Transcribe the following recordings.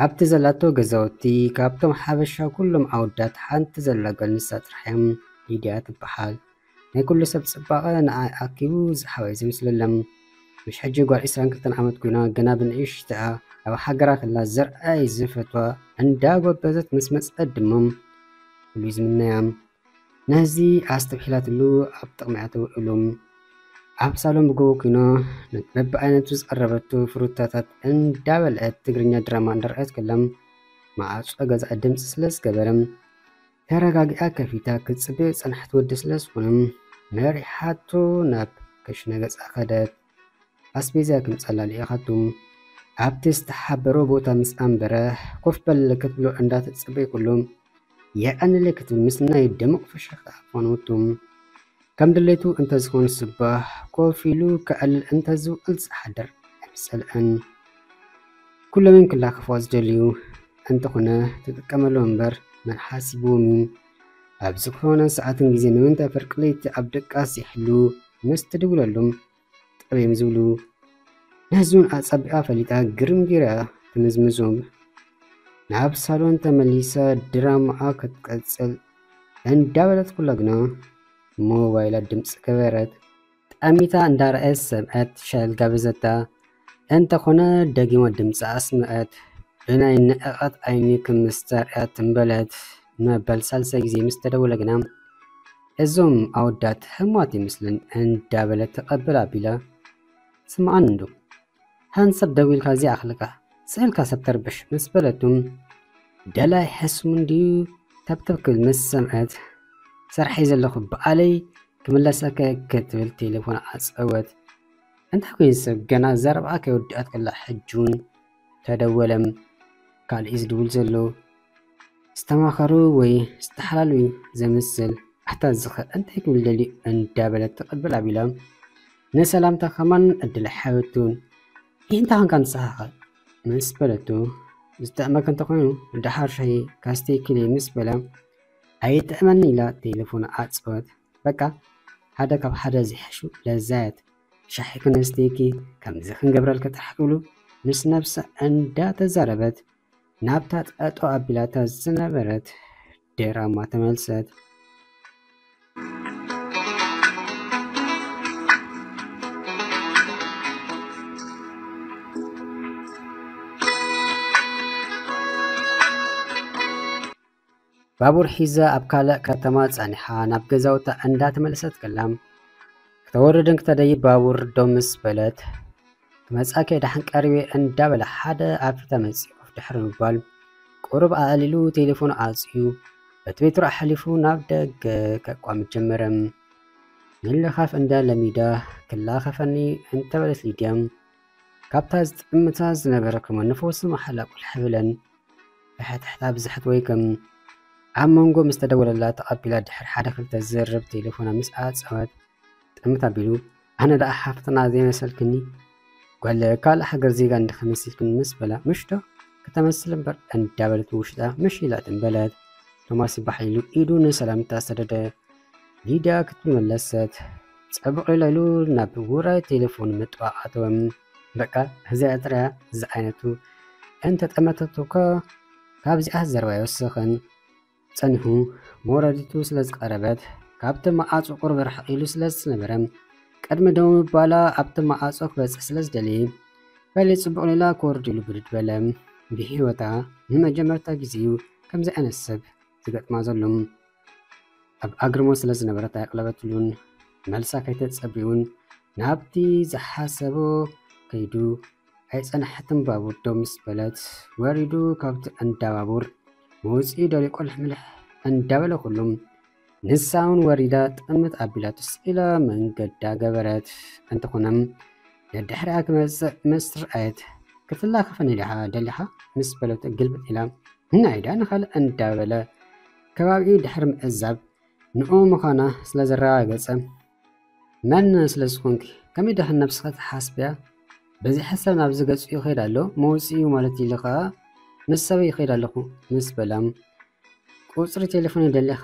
ኣብቲ ዘላቶ ገዛውቲ ካብቶም ሓበሻ ኩሎም ኣወዳት ሓንቲ ዘላ ጓል ንሳ ጥራሕ እያ። ሊድያ ትበሃል። ናይ ኩሉ ሰብ ጽባቐ ንዓኣ ኣኪቡ ዝሓወየ ዝመስለሎም። ምሽ ሕጂ ጓል ዕስራን ክልተን ዓመት ኮይና፣ ገና ብንእሽተኣ ኣብ ሃገራ ከላ ዘርኣይ ዝፈትዋ እንዳጎበዘት ምስ መጸት ድማ ኩሉ ዝምነያ። ነዚ ኣስተብሒላትሉ ኣብ ጥቕሚ እያ ተውዕሉ። ኣብ ሳሎን ብጎቦ ኮይና ነቲ በብዓይነቱ ዝቐረበቶ ፍሩታታት እንዳበልዐት ትግርኛ ድራማ እንዳረኣየት ከላ፣ ማዕጾ ገዛ ድምጺ ስለ ዝገበረ፣ ተረጋጊኣ ከፊታ ክትጽበዮ ዝጸንሐት ወዲ ስለ ዝኾነ፣ መሪሓቶ ናብ ክሽነ ገጻ ከደት። ኣስቤዛ ክምጻላ ልኢኻቶ። ኣብቲ ዝተሓበሮ ቦታ ምስ ኣንበረ፣ ኮፍ በል ክትብሎ እንዳተጸበየ ከሎ፣ የቐንለይ ክትብል ምስ ናይ ድሙቕ ፍሽኽታ ኣፋነወቶ። ከም ድሌቱ እንተዝኾን ስባህ ኮፍ ኢሉ ከዕልል እንተዝውዕል ዝሓድር ኣይምጸልአን። ኩሎምን ክላኸፍዋ ዝደልዩ እንተኾነ ትጥቀመሎም እምበር መን ሓሲብዎም እዩ? ኣብ ዝኾነ ሰዓትን ግዜ ንምንታይ ፍርቂ ለይቲ ኣብ ድቃስ ይሕሉ ምስ ትድውለሎም ጠብ እዮም ዝብሉ። ነዚ እውን ኣጸቢቓ ፈሊጣ ግርም ገይራ ትምዝምዞም። ናብ ሳሎን ተመሊሳ ድራማኣ ክትቀጽል እንዳበለት ኩላ ግና ሞባይላ ድምጺ ገበረት። ጠሚታ እንዳረኣየት ሰምዐት ሻሂ ጋበዘታ። እንተኾነ ደጊማ ድምጺ ኣስምዐት። ብናይ ንዕቐት ዓይኒ ክምስተርእያ ትንበለት። መበል ሳልሳይ ግዜ ምስ ተደወለ ግና፣ "እዞም ኣወዳት ሕሙማት ይመስልን" እንዳበለት ተቐብል ኣቢላ፣ "ስምዓኒ እንዶ፣ ሃንሰብ ደዊልካ ዘይኣኽልካ፣ ስእልካ ሰብ ተርብሽ" ምስ በለቱ፣ ደላይ ሕሱም እንድዩ ተብተብ ክብል ምስ ሰምዐት፣ "ስራሕ እየ ዘለኹ፣ በዓለይ ክምለሰካ እየ" ክትብል ቴሌፎን ኣጸወት። እንታይ ኮይኑ ሰብ ገና ዘረባኣ ከይወደኣት ከላ ሕጂ እውን ተደወለ። ካልእ እዩ ዝድውል ዘሎ። ዝተማኸሩ ወይ ዝተሓላለዩ ዘምስል፣ "ኣታ ዝኸ እንታይ ክብል ደልዩ?" እንዳበለት ትቕብል ኣቢላ፣ ንሰላምታ ከማን ዕድል ኣይሃበቱን። "ይህ እንታይ ኾንካ ንስኻ ኸ?" ምስ በለቱ፣ "ዝጥዕመካ እንተኾይኑ ደሓር ሻሂ ካስተይክለይ" ምስ በላ፣ "ኣይጥዕመኒ" ኢላ ቴሌፎን ኣጽወት። በቃ ሓደ ካብ ሓደ ዝሕሹ ለዛያት ሻሂ ክነስተይኪ፣ ከምዚ ክንገብረልኪ ጥራሕ ክብሉ ምስ ነብሳ እንዳተዛረበት ናብታ ጠጠው ኣቢላታ ዝነበረት ድራማ ተመልሰት። ባቡር ሒዛ ኣብ ካልእ ከተማ ጸኒሓ ናብ ገዛውታ እንዳተመለሰት ከላ፣ ክተወርድን ክተደይብ ባቡር ደው ምስ በለት፣ "ክመጻኪ ደሓን ቀሪበ" እንዳበለ ሓደ ኣብ ፊታ መጺኡ ኮፍ ድሕሪ ምባል፣ ቁሩብ ኣዕሊሉ ቴሌፎኑ ኣጽዩ፣ በቲ ቤትሮ ኣሕሊፉ ናብ ደገ ከቋምት ጀመረ። ምልኻፍ እንዳ ለሚዳ፣ "ክላኸፈኒ" እንተበለት ሊድያ፣ ካብታ ዝጥምታ ዝነበረ ከማን ንፈውሲ መሓላ ቁልሕ ብለን፣ ብሕትሕታ ብዝሕት ወይ ከም ኣብ መንጎ ምስ ተደወለላ ተቐቢላ ድሕሪ ሓደ ክልተ ዝርርብ ቴሌፎና ምስ ኣጸወት፣ ጥምት ኣቢሉ፣ "ኣነ ደኣ ሓፍትና ዘይመሰልክኒ? ጓል ካልእ ሃገር ዜጋ እንዲኺ መሲልክኒ" ምስ በላ፣ "ምሽ ዶ ከተመስል እምበር" እንዳበለት ብውሽጣ ምሽ ኢላ ጥምበለት። ቶማስ ይባሕ ኢሉ ኢዱ ንሰላምታ ሰደደ። ሊድያ ክትብል መለሰት። ጸብቕ ኢላ ኢሉ ናብ ውራይ ቴሌፎን ምጥዋቕ ኣተወ። "በቃ፣ እዚኣ ጥራያ ዝዓይነቱ እንተጠመተትካ ካብዚኣ ዘረባ ኣይወስኽን" ጸኒሑ መውረዲቱ ስለ ዝቐረበት፣ ካብቲ መዓጹ ቁሩብ ርሕቕ ኢሉ ስለ ዝነበረ፣ ቅድሚ ደው ምባላ ኣብቲ መዓጹ ክበጽሕ ስለ ዝደለየ፣ በሊ ጽቡቕ ሌላ ክወርድ ኢሉ ብድድ በለ። ብህይወታ ንመጀመርታ ግዜ እዩ ከምዚ ዓይነት ሰብ ዝገጥማ ዘሎ። ኣብ ኣግርሞ ስለ ዝነበረት ኣየቕለበትሉን። መልሳ ከይተጸብዩን ናብቲ ዝሓሰቦ ከይዱ ኣይጸንሐትን ባቡር ደው ምስ በለት፣ ወሪዱ ካብቲ እንዳ ባቡር መውጽኢ ደልዩ ቆልሕ ምልሕ እንዳበለ ኩሉ ንሳ እውን ወሪዳ ጥምት ኣቢላ ትስ ኢላ መንገዳ ገበረት። እንተኾነ ደድሕሪኣ ክመጽእ ምስ ረኣየት፣ "ክትላኸፈኒ ዲኻ ደሊኻ?" ምስ በለቶ ግልብጥ ኢላ፣ "ናይ ዳ ንኻልእ?" እንዳበለ ከባቢኡ ድሕሪ ምዕዛብ ንኡ ምዃና ስለ ዘረጋገጸ፣ "መን ስለ ዝኾንኪ? ከመይ ደኸን ነብስኻ ትሓስብያ? በዚ ሓሳብ ናብዚ ገጹ ይኸይድ ኣሎ፣ መውጽኡ ማለት ኢሉ ኸኣ ምስ ሰበይ ይኸይድ ኣለኹ" ምስ በላ፣ "ቁጽሪ ቴሌፎን ደሊኻ?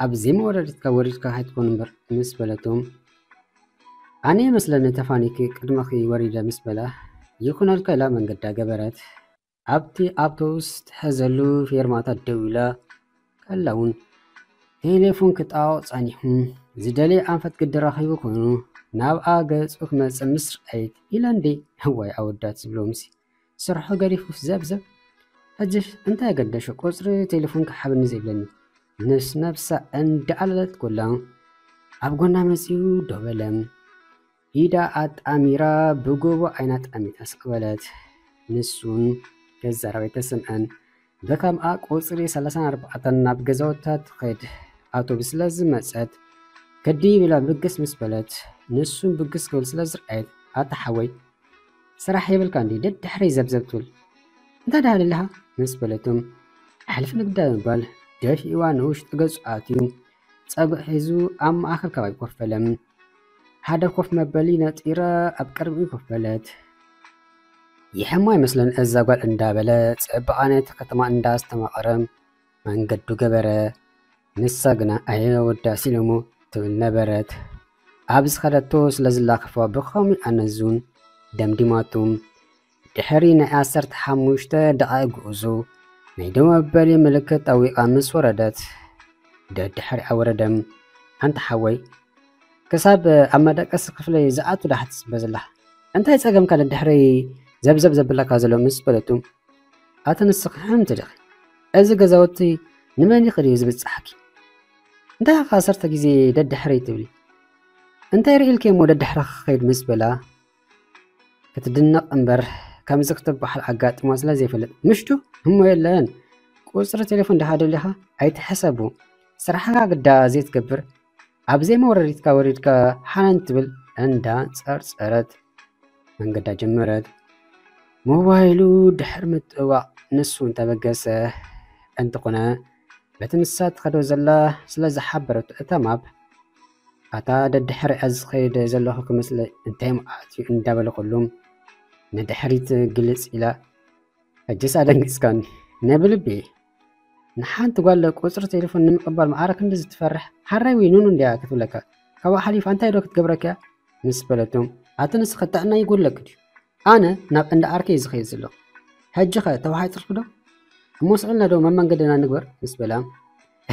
ኣብ ዘይመወዳድርትካ ወሪድካ ኣይትኮን እምበር" ምስ በለቶ፣ "ኣነ ይመስለኒ ተፋኒኪ ቅድመኺ ወሪደ" ምስ በላ፣ "ይኹነልካ" ኢላ መንገዳ ገበረት። ኣብቲ ኣውቶቡስ ትሕዘሉ ፌርማታ ደው ኢላ ከላ እውን ቴሌፎን ክጣወቕ ጸኒሑ። ዝደለየ ኣንፈት ግዲ ረኺቡ ኮይኑ ናብኣ ገጹ ክመጽእ ምስ ረኣየት፣ "ኢለ እንዴ? እዋይ ኣወዳት" ዝብሎምሲ ስርሑ ገዲፉ ዘብዘብ። ሕጅስ እንታይ ገደሾ ቁጽሪ ቴሌፎን ክሓበኒ ዘይብለኒ? ምስ ነብሳ እንዳኣለለት ኮላ ኣብ ጎና መጺኡ ደው በለ። ኢዳ ኣጣሚራ ብጎቦ ዓይና ጠሚታ ስቕ በለት። ንሱን ከዛረብ ኣይተሰምዐን። ብከምኣ ቁጽሪ ሰላሳን ኣርባዕተን ናብ ገዛውታ ትኸድ ኣውቶቡስ ስለ ዝመጸት፣ ከዲ ብላ ብግስ ምስ በለት፣ ንሱን ብግስ ክብል ስለ ዝረኣየት፣ "ኣታ ሓወይ፣ ስራሕ የብልካ እንዲ ደድሕረይ ዘብዘብ ትብል? እንታይ ደኣ ኣለኻ?" ምስ በለቶም፣ "ኣሕልፍ ንግዳ" ብምባል ደፊእዋ ንውሽጢ ገጹ ኣትዩ፣ ጸጉዕ ሒዙ ኣብ ማእከል ከባቢ ኮፍ በለ። ሓደ ኮፍ መበሊ ነጢረ ኣብ ቅድሚኡ ኮፍ በለት። "ይሕሞ ኣይመስለን እዛ ጓል" እንዳበለ ጽባቐ ናይቲ ከተማ እንዳስተማቐረ መንገዱ ገበረ። ንሳ ግና "ኣየ ወዳ ሲሎሞ" ትብል ነበረት። ኣብ ዝኸደቶ ስለ ዝላኸፎ ብኸምኡ ኣነዙን ደምዲማቱ። ድሕሪ ናይ ዓሰርተ ሓሙሽተ ደቓይቕ ጉዕዞ ናይ ደው መበሊ ምልክት ጠዊቓ ምስ ወረደት፣ ደድሕሪኣ ወረደ። "ኣንታ ሓወይ፣ ክሳብ ኣብ መደቀሲ ክፍለይ ዝኣቱ ዳኣ ትጽበ ዘለኻ? እንታይ ጸገምካ ደድሕረይ ዘብዘብ ዘብለካ ዘሎ?" ምስ በለቱ፣ "ኣቲ ንስኺ ሕምቲ ዲኺ? እዚ ገዛውቲ ንመን ኢኺ ድዩ ዝብጻሕኪ? እንታይ ኢኻ ዓሰርተ ግዜ ደድሕረይ ትብሊ? እንታይ ርኢልኪ እሞ ደድሕረኺ ክኸይድ?" ምስ በላ፣ ክትድነቕ እምበር ከምዚ ክትበሃል ኣጋጢማ ስለ ዘይፈልጥ፣ "ምሽቱ እሞ የለን፣ ቁጽሪ ቴሌፎን ዲኻ ደሊኻ? ኣይትሕሰቡ፣ ስራሕካ ግዳ ዘይትገብር፣ ኣብ ዘይመወረዲትካ ወሪድካ ሓነን ትብል" እንዳ ጸርጸረት መንገዳ ጀመረት። ሞባይሉ ድሕሪ ምጥዋቕ ንሱ እንተበገሰ፣ እንተኾነ በቲ ንሳ ትኸዶ ዘላ ስለ ዝሓበረቶ እታ ማፕ፣ "ኣታ ደድሕሪኣ ዝኸይድ ዘለኹ ክመስለ እንታይ መዓት እዩ?" እንዳበለ ከሎ ንድሕሪት ግልጽ ኢላ፣ "ሕጅስ ኣደንጊጽካኒ፣ ናይ ብልቢ ንሓንቲ ጓል ቁጽሪ ቴሌፎን ንምቕባል ማዕረ ክንድዚ ትፈርሕ? ሓራይ ወይ ኑኑ እንድያ ክትብለካ፣ ካብኡ ሓሊፋ እንታይ ዶ ክትገብረካ እያ?" ምስ በለቶ፣ "ኣቲ ንስኺ ጥዕና ይጎድለኪ ድዩ? ኣነ ናብ እንዳ ዓርከይ ዝኸይድ ዘለኹ። ሕጂ ኸ ተዋሒጥልኪ ዶ? እሞ ስዕልና ዶ መመንገድና ንግበር?" ምስ በላ፣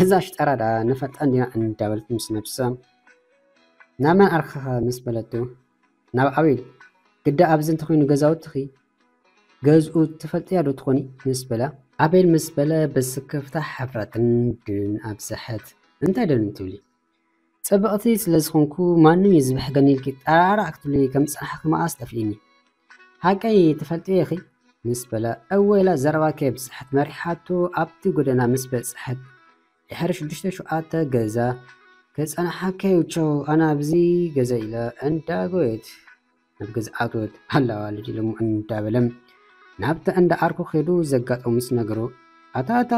"እዛ ሽጠራ ደኣ ንፈጣን ዲና?" እንዳበለት ምስ ነብሳ፣ "ናብ መን ዓርከኻ?" ምስ በለቶ፣ "ናብ ኣቤል። ግዳ ኣብዚ እንተኾይኑ ገዛውትኺ ገዝኡ ትፈልጥያ ዶ ትኾኒ?" ምስ በላ፣ ኣቤል ምስ በለ ብስክፍታ ሕፍረትን ድን ኣብዝሐት። "እንታይ ደን ትብሊ? ጽብቕቲ ስለ ዝኾንኩ ማንም እዩ ዝብሕገኒ ኢልኪ ጠራዕራዕ ክትብሊ ከም ዝጸናሕኪ መኣስ ጠፊእኒ? ሓቀይ ትፈልጥዮ ኢኺ?" ምስ በላ፣ እወ ኢላ ዘረባ ከየብዝሐት መሪሓቶ ኣብቲ ጎደና ምስ በጽሐት፣ ድሕሪ ሽዱሽተ ሸውዓተ ገዛ፣ "ክጸንሓካ እዩ ቻው፣ ኣነ ኣብዚ ገዛ" ኢላ እንዳጎየት ናብ ገዛ ኣትወት። "ሃላው ኣዋልድ" ኢሎሞ እንዳበለ ናብታ እንዳ ዓርኩ ከይዱ ዘጋጠሙ ምስ ነገሮ፣ "ኣታ እታ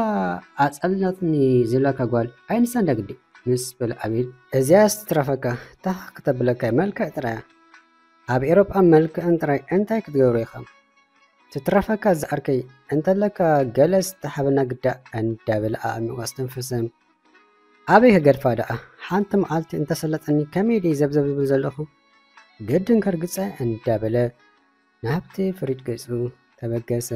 ኣጸልላትኒ ዝብላካ ጓል ኣይ ንሳ እንዳ ግዲ?" ምስ በለ ኣቤል፣ "እዚኣስ ትትረፈካ፣ ታኽ ክተብለካ እየ፣ መልክዕ ጥራይ እያ። ኣብ ኤሮጳ መልክዕን ጥራይ እንታይ ክትገብሩ ኢኻ? ትትረፈካ እዛ ዓርከይ፣ እንተለካ ገለ ዝተሓበና ግዳ" እንዳበለ ኣዕሚቑ ኣስተንፈሰ። "ኣበይ ክገድፋ ደኣ? ሓንቲ መዓልቲ እንተሰለጠኒ ከመይ ደይ ዘብዘብ ዝብል ዘለኹ? ግድን ከርግጸ" እንዳበለ ናብቲ ፍሪጅ ገጹ ተበገሰ።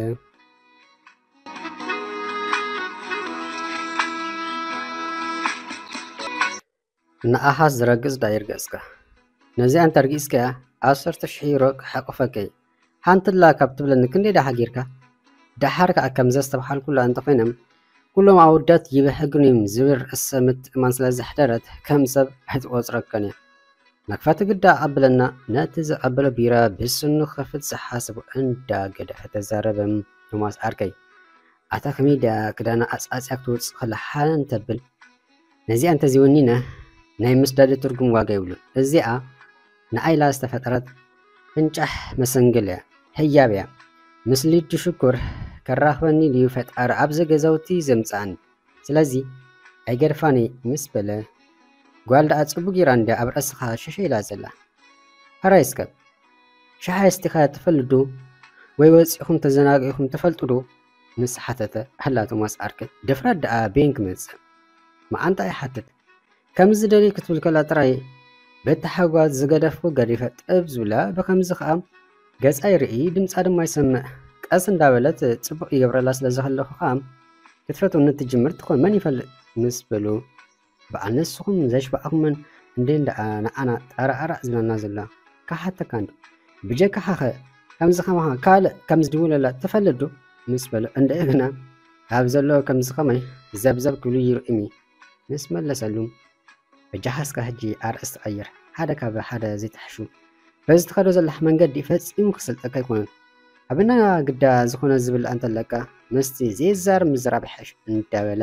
ንኣኻስ ዝረግጽ ደኣ ይርገጽካ። ነዚኣ እንተ ርጊጽካያ፣ ዓሰርተ ሽሕ ዩሮ ክሓቁፈኪ። ሓንትላ ካብ ትብለኒ ክንደይ ደኣ ሓጊርካ? ደሓር ከኣ ከም ዘስተብሓልኩላ እንተኾይነ፣ ኩሎም ኣወዳት ይብሕጉኒ እዮም ዝብል ርእሰ ምትእምማን ስለ ዘሕደረት፣ ከም ሰብ ኣይትቖጽረካን እያ። መኽፈቲ ግዳ ኣቐብለና፣ ነቲ ዘቐበሎ ቢራ ብስኑ ክኸፍት ዝሓሰቦ እንዳገደፈ ተዛረበ። ቶማስ ዓርከይ፣ ኣታ ከመይ ደኣ ክዳና ኣጻጽያ ክትወጽእ ከላ ሓን ተብል? ነዚኣ እንተዘይወኒነ፣ ናይ ምስዳድ ትርጉም ዋጋ የብሉን። እዚኣ ንዓይላ ዝተፈጠረት ፍንጫሕ መሰንገል እያ፣ ህያብ እያ። ምስ ሊዱ ሽኮር ከራኽበኒ ድዩ ፈጣሪ ኣብዚ ገዛውቲ ዘምጽኣኒ? ስለዚ ኣይገድፋን እየ ምስ በለ፣ ጓል ደኣ ጽቡቕ ጌራ እንድያ ኣብ ርእስኻ ሸሸ ኢላ ዘላ። ሕራይ እስከ፣ ሻሂ ኣስቲኻ ትፈልጥ ዶ? ወይ ወጺኹም ተዘናጊዕኩም ትፈልጡ ዶ? ምስ ሓተተ፣ ኣላ ቶማስ ዓርከይ፣ ድፍረት ደኣ በየን ክመጽእ? መዓንጣ ይሓትት። ከም ዝደልዩ ክትብል ከላ ጥራይ በቲ ሓጓ ዝገደፍኩ ገዲፈ ጥብ ዝብላ፣ ብኸምዚ ኸኣ ገጻ ይርኢ፣ ድምጻ ድማ ይሰምዕ። ቀስ እንዳበለት ጽቡቕ ይገብረላ ስለ ዝኸለኹ ኸኣ ክትፈትውኒ ትጅምር ትኾን መን ይፈልጥ ምስ በሉ፣ በዓል ንስኹም ዘሽባዕኹመን እንዴ እንዳ ንዓና ጠራኣራ ዝብለና ዘሎ? ካሓተካ እንዶ ብጀካኻ ኸ ከምዚ ከማኻ ካልእ ከም ዝድውለላ ትፈልጥ ዶ? ምስ በሉ እንደገና ካብ ዘሎ ከምዚ ከማይ ዘብዘብ ክብሉ ይርእዩኒ ምስ መለሰሉ፣ በጃኻ እስከ ሕጂ ኣርእስቲ ቀይር፣ ሓደ ካብ ሓደ ዘይትሕሹ። በዚ ትኸዶ ዘለኻ መንገዲ ፈጺሙ ክሰልጠካ ኣይኮነን። ኣበና ግዳ ዝኾነ ዝብላዕ እንተለካ ምስቲ ዘይዛረብ ምዝራብ ይሕሽ እንዳበለ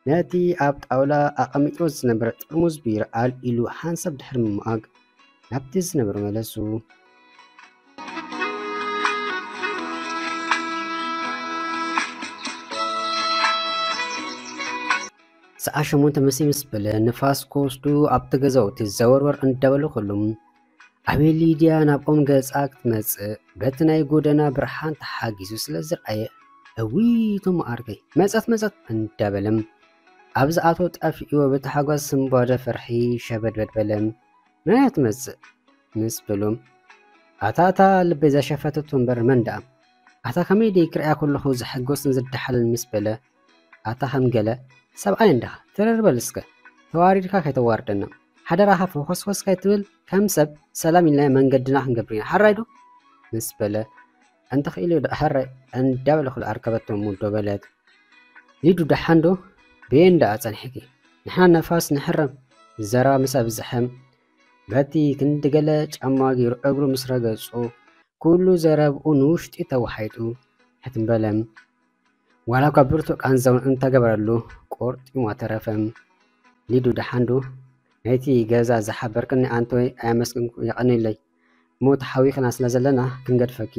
ነቲ ኣብ ጣውላ ኣቐሚጥዎ ዝነበረ ጥርሙዝ ቢራ ኣልዒሉ ሓንሳብ ድሕሪ ምምኣግ ናብቲ ዝነበሮ መለሱ። ሰዓት ሸሞንተ መሲ ምስ በለ ንፋስ ክወስዱ ኣብቲ ገዛውቲ ዘወርወር እንዳበሉ ከለዉ ኣቤል ሊድያ ናብኦም ገጻ ክትመጽእ በቲ ናይ ጎደና ብርሃን ተሓጊዙ ስለ ዝረኣየ፣ እውይ እቶም መዓርከይ መጸት መጸት እንዳበለ ኣብ ዝኣትዎ ጠፊእዎ ብታሕጓስ ስንባደ ፍርሒ ሸበድበድ በለ። መን እያ ትመጽእ? ምስ በሎም፣ ኣታ እታ ልበይ ዘሸፈተቶ እምበር መን ደኣ? ኣታ ከመይ ደይ ክርእያ ከለኹ ዝሕጎስን ዝደሓልን ምስ በለ፣ ኣታ ከም ገለ ሰብኣይ እንዲኻ ትርር በል እስከ፣ ተዋሪድካ ከይተዋርደና ሓደራኻ ፈኾስኾስ ከይትብል፣ ከም ሰብ ሰላም ኢልና መንገድና ክንገብር ኢና ሓራይ ዶ? ምስ በለ፣ እንተኽኢሉ ደኣ ሕራይ እንዳበለ ክልኣርከበቶም ሙዶ በለት። ሊዱ ደሓን ዶ? በየን ደኣ ጸኒሕኪ? ንሕና ነፋስ ንሕረም ዘረባ ምስ ኣብዝሐ በቲ ክንዲ ገለ ጫማ ገይሩ እግሩ ምስ ረገጹ ኩሉ ዘረብኡ ንውሽጢ ተዋሒጡ ሕትም በለ። ዋላ እኳ ብርቱዕ ቃንዛውን እንተገበረሉ ቆርጢሙ ኣተረፈ። ሊዱ ደሓን ዶ? ነቲ ገዛ ዝሓበርክኒ ኣንቶይ ኣየመስገንኩ የቐንየለይ። እሞ ተሓዊኽና ስለ ዘለና ክንገድፈኪ።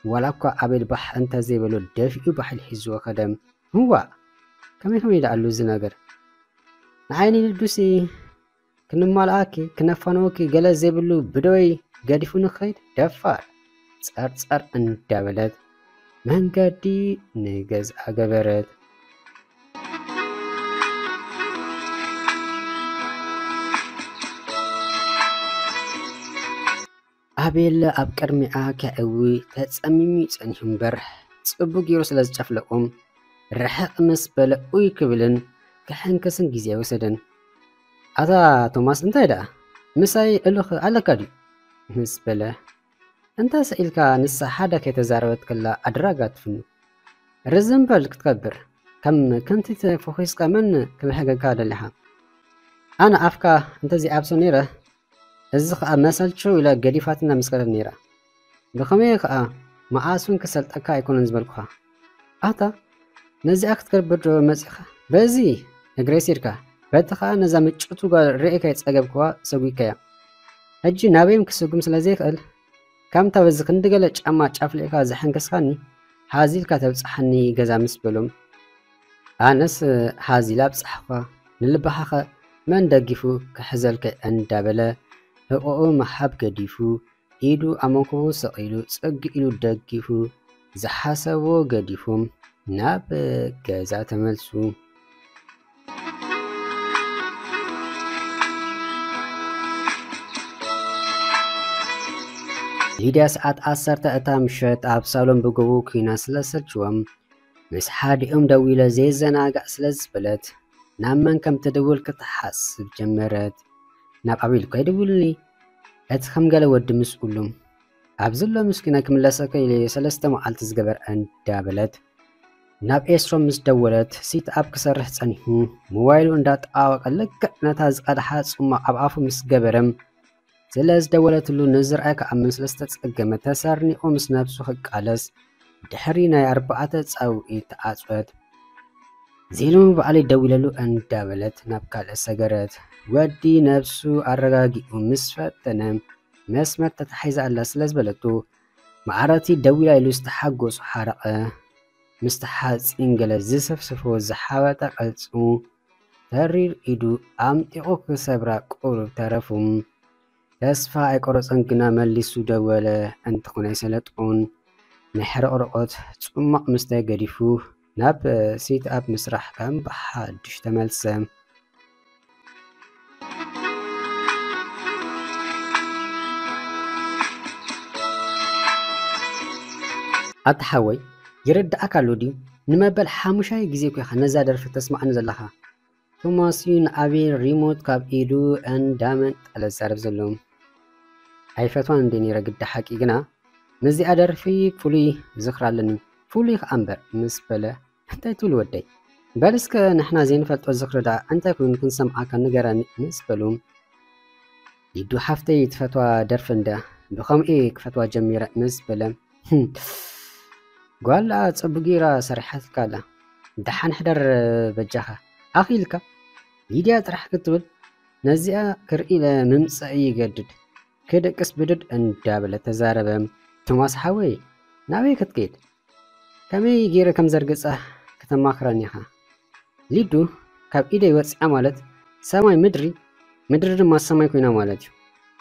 ዋላ እኳ ኣቤል ባሕ እንተዘይበሎ ደፊኡ ብሓይሊ ሒዝዎ ከደ። እዋእ! ከመይ ከመይ ደኣሉ እዚ ነገር? ንዓይ ንልዱሲ ክንማልኣኪ ክነፋንወኪ ገለ ዘይብሉ ብደወይ ገዲፉ ንኸይድ ደፋር ጸርጸር እንዳበለት መንገዲ ንገዝኣ ገበረት። ኣቤል ኣብ ቅድሚኣ ከዕዊ ተጸሚሙ ጸኒሑ እምበር ጽቡቕ ገይሩ ስለ ዝጨፍለቖም ርሕቕ ምስ በለ ኡይ ክብልን ክሕንክስን ግዜ ኣይወሰደን። ኣታ ቶማስ እንታይ ደኣ ምሳይ እልኽ ኣለካ ድዩ? ምስ በለ እንተ ስኢልካ ንሳ ሓደ ከይተዛረበት ከላ ኣድራጋ ትፍኑ። ርዝም በል ክትከብር ከም ክንቲት ፈኺስካ መን ክምሕገካ ደሊኻ? ኣነ ኣፍካ እንተዘይኣብሶ ነይረ እዚ ኸኣ መሰልችው ኢላ ገዲፋትና ምስ ከደት ነይራ። ብኸመይ ኸኣ መዓስ እውን ክሰልጠካ ኣይኮነን ዝበልኩኻ። ኣታ ነዚኣ ክትገብር ዶ መጺኻ? በዚ እግረይ ሲርካ በቲ ኸኣ ነዛ ምጭቱ ጓል ርእየካ ይጸገብክዋ ሰጒግካያ። ሕጂ ናበይም ክስጉም ስለ ዘይክእል ከምታ በዚ ክንዲ ገለ ጫማ ጫፍሊዕካ ዘሐንከስካኒ ሃዚልካ ተብጽሓኒ ገዛ ምስ በሎም ኣነስ ሓዚ ላብጻሕኳ ንልባኻኸ መን ደጊፉ ክሕዘልከ እንዳበለ ህቆኡ መሓብ ገዲፉ ኢዱ ኣመንኮቡ ሰቒሉ ጽግ ኢሉ ደጊፉ ዝሓሰቦ ገዲፉ ናብ ገዛ ተመልሱ። ሊድያ ሰዓት ዓሰርተ እታ ምሸት ኣብ ሳሎን ብጎቦ ኩይና ስለ ሰልችዎም ምስ ሓዲኦም ደዊለ ዘይዘናጋዕ ስለ ዝበለት ናብ መን ከም ትድውል ክትሓስብ ጀመረት። ናብ ኣቤል እኳ ይድውልኒ እቲ ከም ገለ ወዲ ምስኡሉ ኣብዚ ኣሎ ምስኪናይ ክምለሰካ ኢለ ሰለስተ መዓልቲ ዝገበር እንዳበለት ናብ ኤስሮም ምስ ደወለት ሲት ኣብ ክሰርሕ ጸኒሑ ሞባይሉ እንዳጠዋወቀ ልክዕ ነታ ዝቀድሓ ጽማቕ ኣብ ኣፉ ምስ ገበረ ስለ ዝደወለትሉ ንዝርኣይ ክኣምን ስለ ዝተጸገመ ተሰርኒቑ ምስ ነብሱ ክቃለስ ድሕሪ ናይ ኣርባዕተ ጻውዒት ተዓጽወት። ዜሎሚ ባዕለይ ደዊለሉ እንዳበለት ናብ ካልእ ሰገረት። ወዲ ነብሱ ኣረጋጊኡ ምስ ፈተነ መስመር ተታሒዛ ኣላ ስለ ዝበለቱ ማዕረቲ ደዊላ ኢሉ ዝተሓጎሱ ሓረቐ። ምስቲ ሓፂን ገለ ዝስፍስፎ ዝሓበጠ ቅልፅሙ ተሪር ኢዱ ኣምጢቑ ክሰብራ ቁሩብ ተረፉ። ተስፋ ኣይቆረፀን ግና መሊሱ ደወለ። እንተኾነ ኣይሰለጦን። ናይ ሕርቕርቆት ጽማቕ ምስታይ ገዲፉ ናብ ሲት ኣፕ ምስራሕ ከም ብሓድሽ ተመልሰ። ኣታ ሓወይ፣ ይርድኣካ ኣሎ ድዩ? ንመበል ሓሙሻይ ግዜ እኮ ኢኻ ነዛ ደርፊ ተስማዕኒ ዘለኻ። ቶማስ እዩ ንኣቤል ሪሞት ካብ ኢዱ እንዳመንጠለ ዝዛረብ ዘሎ። ኣይፈትዋን እንደ ነይረ ግዲ ሓቂ ግና ምስዚኣ ደርፊ ፍሉይ ዝኽሪ ኣለኒ። ፍሉይ ከኣ እምበር ምስ በለ፣ እንታይ ትብል ወደይ? በል እስከ ንሕና ዘይንፈልጦ ዝኽሪ ደኣ እንታይ ኮይኑ ክንሰምዓካ ንገረኒ ምስ በሉ፣ ሊዱ ሓፍተይ ትፈትዋ ደርፊ እንድያ፣ ብኸምኡ እየ ክፈትዋ ጀሚረ ምስ በለ፣ ህም፣ ጓል ደኣ ጽቡቕ ጌራ ሰሪሓትልካ ኣላ። ደሓን ሕደር በጃኻ። ኣኺልካ ሊድያ ጥራሕ ክትብል ነዚኣ ክርኢ ኢለ ምምጻእ ይገድድ። ክድቅስ ብድድ እንዳበለ ተዛረበ። ቶማስ ሓወይ፣ ናበይ ክትከይድ? ከመይ ገይረ ከም ዘርግጻ ከተማኽረኒ ኢኻ። ሊዱ ካብ ኢደይ ወጺኣ ማለት ሰማይ ምድሪ፣ ምድሪ ድማ ሰማይ ኮይና ማለት እዩ።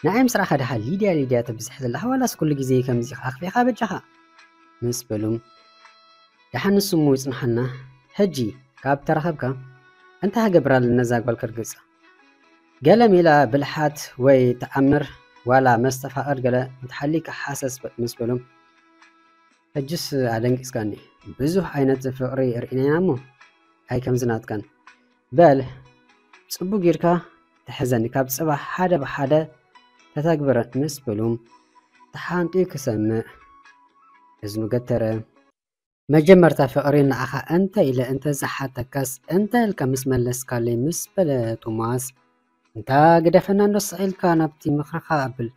ንዓይ ምስ ረኣኻ ደሓ ሊድያ ሊድያ ተብዝሕ ዘለኻ ዋላስ ኩሉ ግዜ ከምዚ ኢኻ ኣኽፊኻ በጃኻ? ምስ በሉ፣ ደሓን ንሱ እሞ ይጽንሓልና። ሕጂ ካብ ተራኸብካ እንታይ ክገብር ኣለኒ ነዛ ጓል ከርግጻ? ገለ ሜላ ብልሓት ወይ ተኣምር ዋላ መስተፋቕር ገለ እንተሃልዩካ ሓሰስ በ-፣ ምስ በሉ፣ ሕጅስ ኣደንጊጽካኒ። ብዙሕ ዓይነት ፍቕሪ ርኢና ኢና እሞ ኣይ ከምዚ ናትካን። በል ጽቡቕ ጌርካ ተሕዘኒ፣ ካብ ጽባሕ ሓደ ብሓደ ተተግብረ ምስ በሉ ተሓንጥዩ ክሰምዕ እዝኑ ገተረ። መጀመርታ ፍቕሪ ንዓኻ እንተ ኢለ እንተ ዝሓተካስ እንታይ ኢልካ ምስ መለስካለይ ምስ በለ ቶማስ፣ እንታ ግደፈና እንዶ ስቕ ኢልካ ናብቲ ምኽርኻ ኣብል።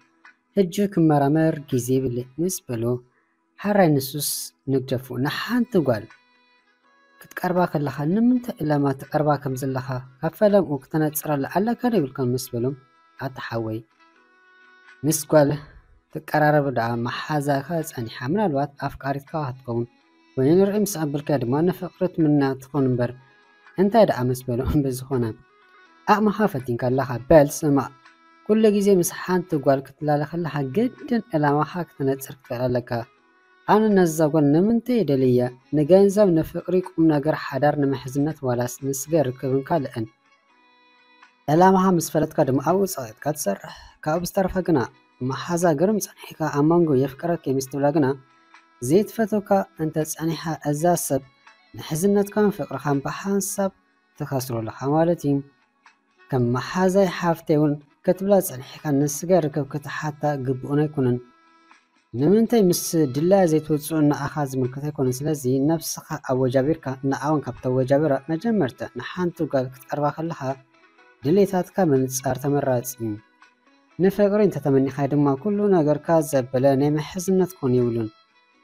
ሕጂ ክመራመር ግዜ የብለይ ምስ በሎ፣ ሓራይ ንሱስ ንግደፎ ንሓንቲ ጓል ክትቀርባ ከለኻ ንምንታይ ዕላማ ትቐርባ ከም ዘለኻ ካብ ፈለምኡ ክተነጽረላ ኣለካ ዶ ይብልካ ምስ በሎም፣ ኣታ ሓወይ ምስ ጓል ትቀራረብ ደኣ መሓዛካ ጸኒሓ፣ ምናልባት ኣፍቃሪትካ ክትከውን ወይ ንርኢ ምስ ኣበልካ ድማ ንፍቕሪ ትምነያ ትኸውን እምበር እንታይ ደኣ ምስ በሎ ብዝኾነ ኣቕምኻ ፈቲንካ ኣለኻ። በል ስማዕ፣ ኩሉ ግዜ ምስ ሓንቲ ጓል ክትላለ ከለኻ ግድን ዕላማኻ ክተነጽር ክትኽእል ኣለካ። ኣነ ነዛ ጓል ንምንታይ ደልያ? ንገንዘብ፣ ንፍቕሪ፣ ቁም ነገር፣ ሓዳር፣ ንምሕዝነት ዋላስ ንስገ ርክብን ካልእን? ዕላማኻ ምስ ፈለጥካ ድማ ኣብኡ ጸቒጥካ ትሰርሕ። ካብኡ ብዝተረፈ ግና መሓዛ ግርም ጸኒሕካ ኣብ መንጎ የፍቅረኪ ምስ ትብላ ግና ዘይትፈትወካ እንተ ጸኒሓ እዛ ሰብ ምሕዝነትካን ፍቕርኻን ብሓንሳብ ትኸስሮ ኣለኻ ማለት እዩ። ከም መሓዛይ ሓፍተይ እውን ክትብላ ጸኒሕካ ንስገ ርክብ ክትሓታ ግቡእን ኣይኮነን። ንምንታይ ምስ ድላያ ዘይትወጽኡ ንዓኻ ዝምልከት ኣይኮነን። ስለዚ ነብስኻ ኣወጃቢርካ ንዓውን ካብ ተወጃቢራ መጀመርታ ንሓንቲ ጓል ክትቀርባ ከለኻ ድሌታትካ ምንጻር ተመራጺ እዩ። ንፍቕሪ እንተተመኒኻዮ ድማ ኩሉ ነገርካ ዘበለ ናይ ምሕዝነት ክኾን የብሉን።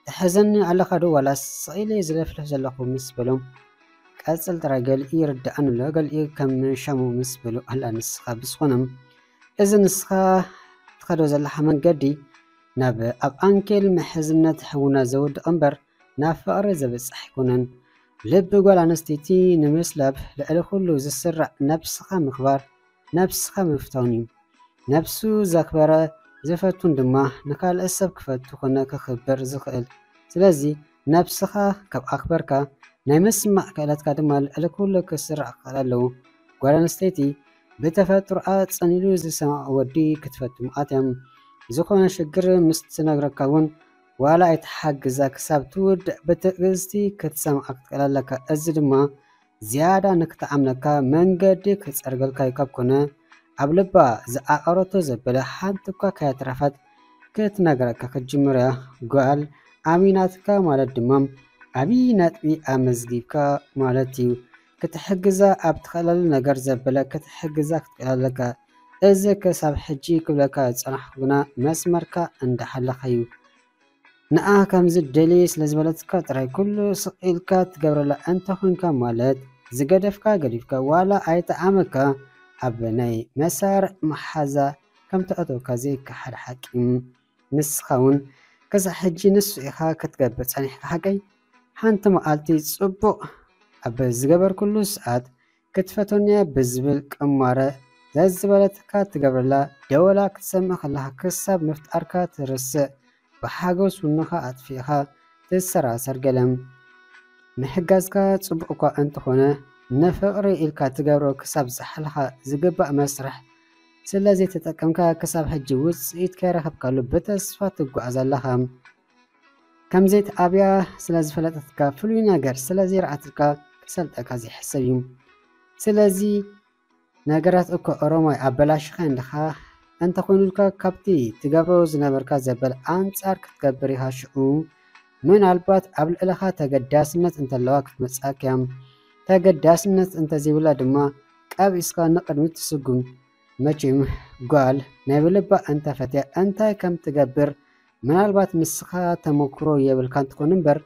ትሕዘኒ ኣለኻ ዶ ዋላስ ስቕ ኢለ ዝለፍልፍ ዘለኹ ምስ በሎም ቀጽል ጥራይ ገሊኡ ይርድኣኒ ኣሎ ገሊኡ ከም ሻሙ ምስ በሉ ኣላ ንስኻ ብዝኾነ እዚ ንስኻ ትኸዶ ዘለኻ መንገዲ ናብ ኣብ ዓንኬል ምሕዝነት ሕውና ዘውድቕ እምበር ናብ ፍቕሪ ዘብጽሕ ኣይኮነን። ልቢ ጓል ኣንስተይቲ ንምስላብ ልዕሊ ኩሉ ዝስራዕ ነብስኻ ምኽባር፣ ነብስኻ ምፍታውን እዩ። ነብሱ ዘኽበረ ዝፈቱን ድማ ንኻልእ ሰብ ክፈቱ ኮነ ክኽብር ዝኽእል። ስለዚ ነብስኻ ካብ ኣኽበርካ ናይ ምስማዕ ክእለትካ ድማ ልዕሊ ኩሉ ክስራዕ ክኽእል ኣለዎ። ጓል ኣንስተይቲ ብተፈጥሮኣ ጽን ኢሉ ዝሰምዓ ወዲ ክትፈቱ መዓት እያ። ዝኾነ ሽግር ምስ ትነግረካ እውን ዋላ ኣይትሓግዛ ክሳብ ትውድእ ብትዕግስቲ ክትሰምዓ ክትክእል ኣለካ። እዚ ድማ ዝያዳ ንክትኣምነካ መንገዲ ክጸርገልካ እዩ። ካብ ኮነ ኣብ ልባ ዝዓቐረቶ ዘበለ ሓንቲ እኳ ከየትረፈት ክትነግረካ ክትጅምር እያ። ጓል ኣሚናትካ ማለት ድማ ዓብዪ ነጥቢ ኣመዝጊብካ ማለት እዩ። ክትሕግዛ ኣብ ትኽእለሉ ነገር ዘበለ ክትሕግዛ ክትክእል ኣለካ። እዚ ክሳብ ሕጂ ክብለካ ዝጸናሕኩ ግና መስመርካ እንዳሓለኻ እዩ። ንኣ ከምዚ ደልየ ስለ ዝበለትካ ጥራይ ኩሉ ስቕ ኢልካ ትገብረላ እንተኾንካ ማለት ዝገደፍካ ገዲፍካ ዋላ ኣይጠዓመካ ኣብ ናይ መሳርዕ መሓዛ ከም ተእተወካ ዘይከሓድ ሓቂ እዩ። ንስኻ እውን ክሳብ ሕጂ ንሱ ኢኻ ክትገብር ጸኒሕካ ሓቀይ? ሓንቲ መዓልቲ ጽቡቕ ኣብ ዝገበርኩሉ ሰዓት ክትፈትወኒ እያ ብዝብል ቅማረ ዘዝበለትካ ትገብረላ ደወላ ክትሰምዕ ከለኻ ክሳብ ምፍጣርካ ትርስዕ ብሓጎስ ውንኻ ኣጥፊእኻ ትሰራሰር ገለ። ምሕጋዝካ ጽቡቕ እኳ እንተኾነ ንፍቕሪ ኢልካ ትገብሮ ክሳብ ዝሓለኻ ዝግባእ መስርሕ ስለ ዘይተጠቀምካ ክሳብ ሕጂ ውጽኢት ከይረኸብካሉ ብተስፋ ትጓዓዝ ኣለኻ። ከም ዘይትኣብያ ስለ ዝፈለጠትካ፣ ፍሉይ ነገር ስለ ዘይረኣትልካ ክሰልጠካ ዘይሕሰብ እዩ። ስለዚ ነገራት እኮ ኦሮማይ ኣበላሽኻ እንድኻ፣ እንተኾይኑልካ ካብቲ ትገብሮ ዝነበርካ ዘበል ኣንጻር ክትገብር ኢኻ። ሽዑ ምናልባት ኣብ ልዕለኻ ተገዳስነት እንተለዋ ክትመጽኣካ እያ። ተገዳስነት እንተዘይብላ ድማ ቀቢስካ ንቕድሚት ትስጉም። መቸም ጓል ናይ ብልባ እንተፈትያ እንታይ ከም ትገብር ምናልባት ንስኻ ተመክሮ የብልካን ትኾን እምበር፣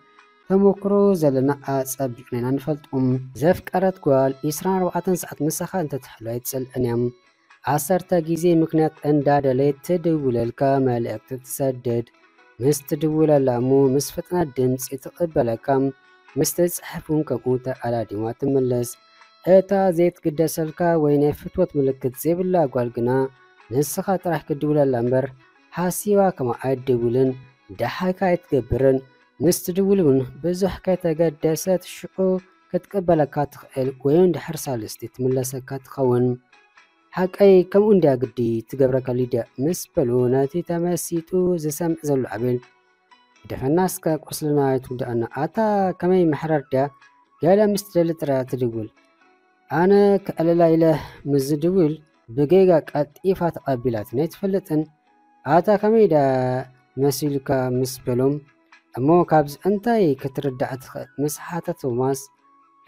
ተመክሮ ዘለና ኣጸቢቕና ኢና ንፈልጦም። ዘፍቀረት ጓል ዕስራን ኣርባዕተን ሰዓት ምሳኻ እንተትሕሉ ኣይትጸልእን እያ። ዓሰርተ ግዜ ምኽንያት እንዳደለየት ትድውለልካ፣ መልእኽቲ ትሰድድ። ምስ ትድውለላ እሞ ምስ ፍጥነት ድምጺ ትቕበለካ፣ ምስ ትጽሕፍ እውን ከምኡ ተኣላዲማ ትምለስ። እታ ዘይትግደሰልካ ወይ ናይ ፍትወት ምልክት ዘይብላ ጓል ግና ንስኻ ጥራሕ ክትድውለላ እምበር ሓሲባ ከማ ኣይትድውልን፣ ደሓይካ ኣይትገብርን። ምስ ትድውል እውን ብዙሕ ከይተገደሰት ሽዑ ክትቅበለካ ትኽእል ወይ እውን ድሕሪ ሳልስቲ ትምለሰካ ትኸውን። ሓቀይ ከምኡ እንድያ ግዲ ትገብረካ ሊድያ ምስ በሉ ነቲ ተመሲጡ ዝሰምዕ ዘሎ ኣቤል፣ ግደፈና እስከ ቁስልና ኣይትጉድኣና። ኣታ ከመይ መሕረር ድያ? ገለ ምስ ትደሊ ጥራይ ትድውል። ኣነ ከዕልላ ኢለ ምስ ዝድውል ብጌጋ ቀልጢፋ ተቐቢላትኒ ኣይትፈልጥን። ኣታ ከመይ ድያ መሲሉካ ምስ በሎም፣ እሞ ካብዚ እንታይ ክትርዳእ ትኽእል ምስ ሓተት ቶማስ፣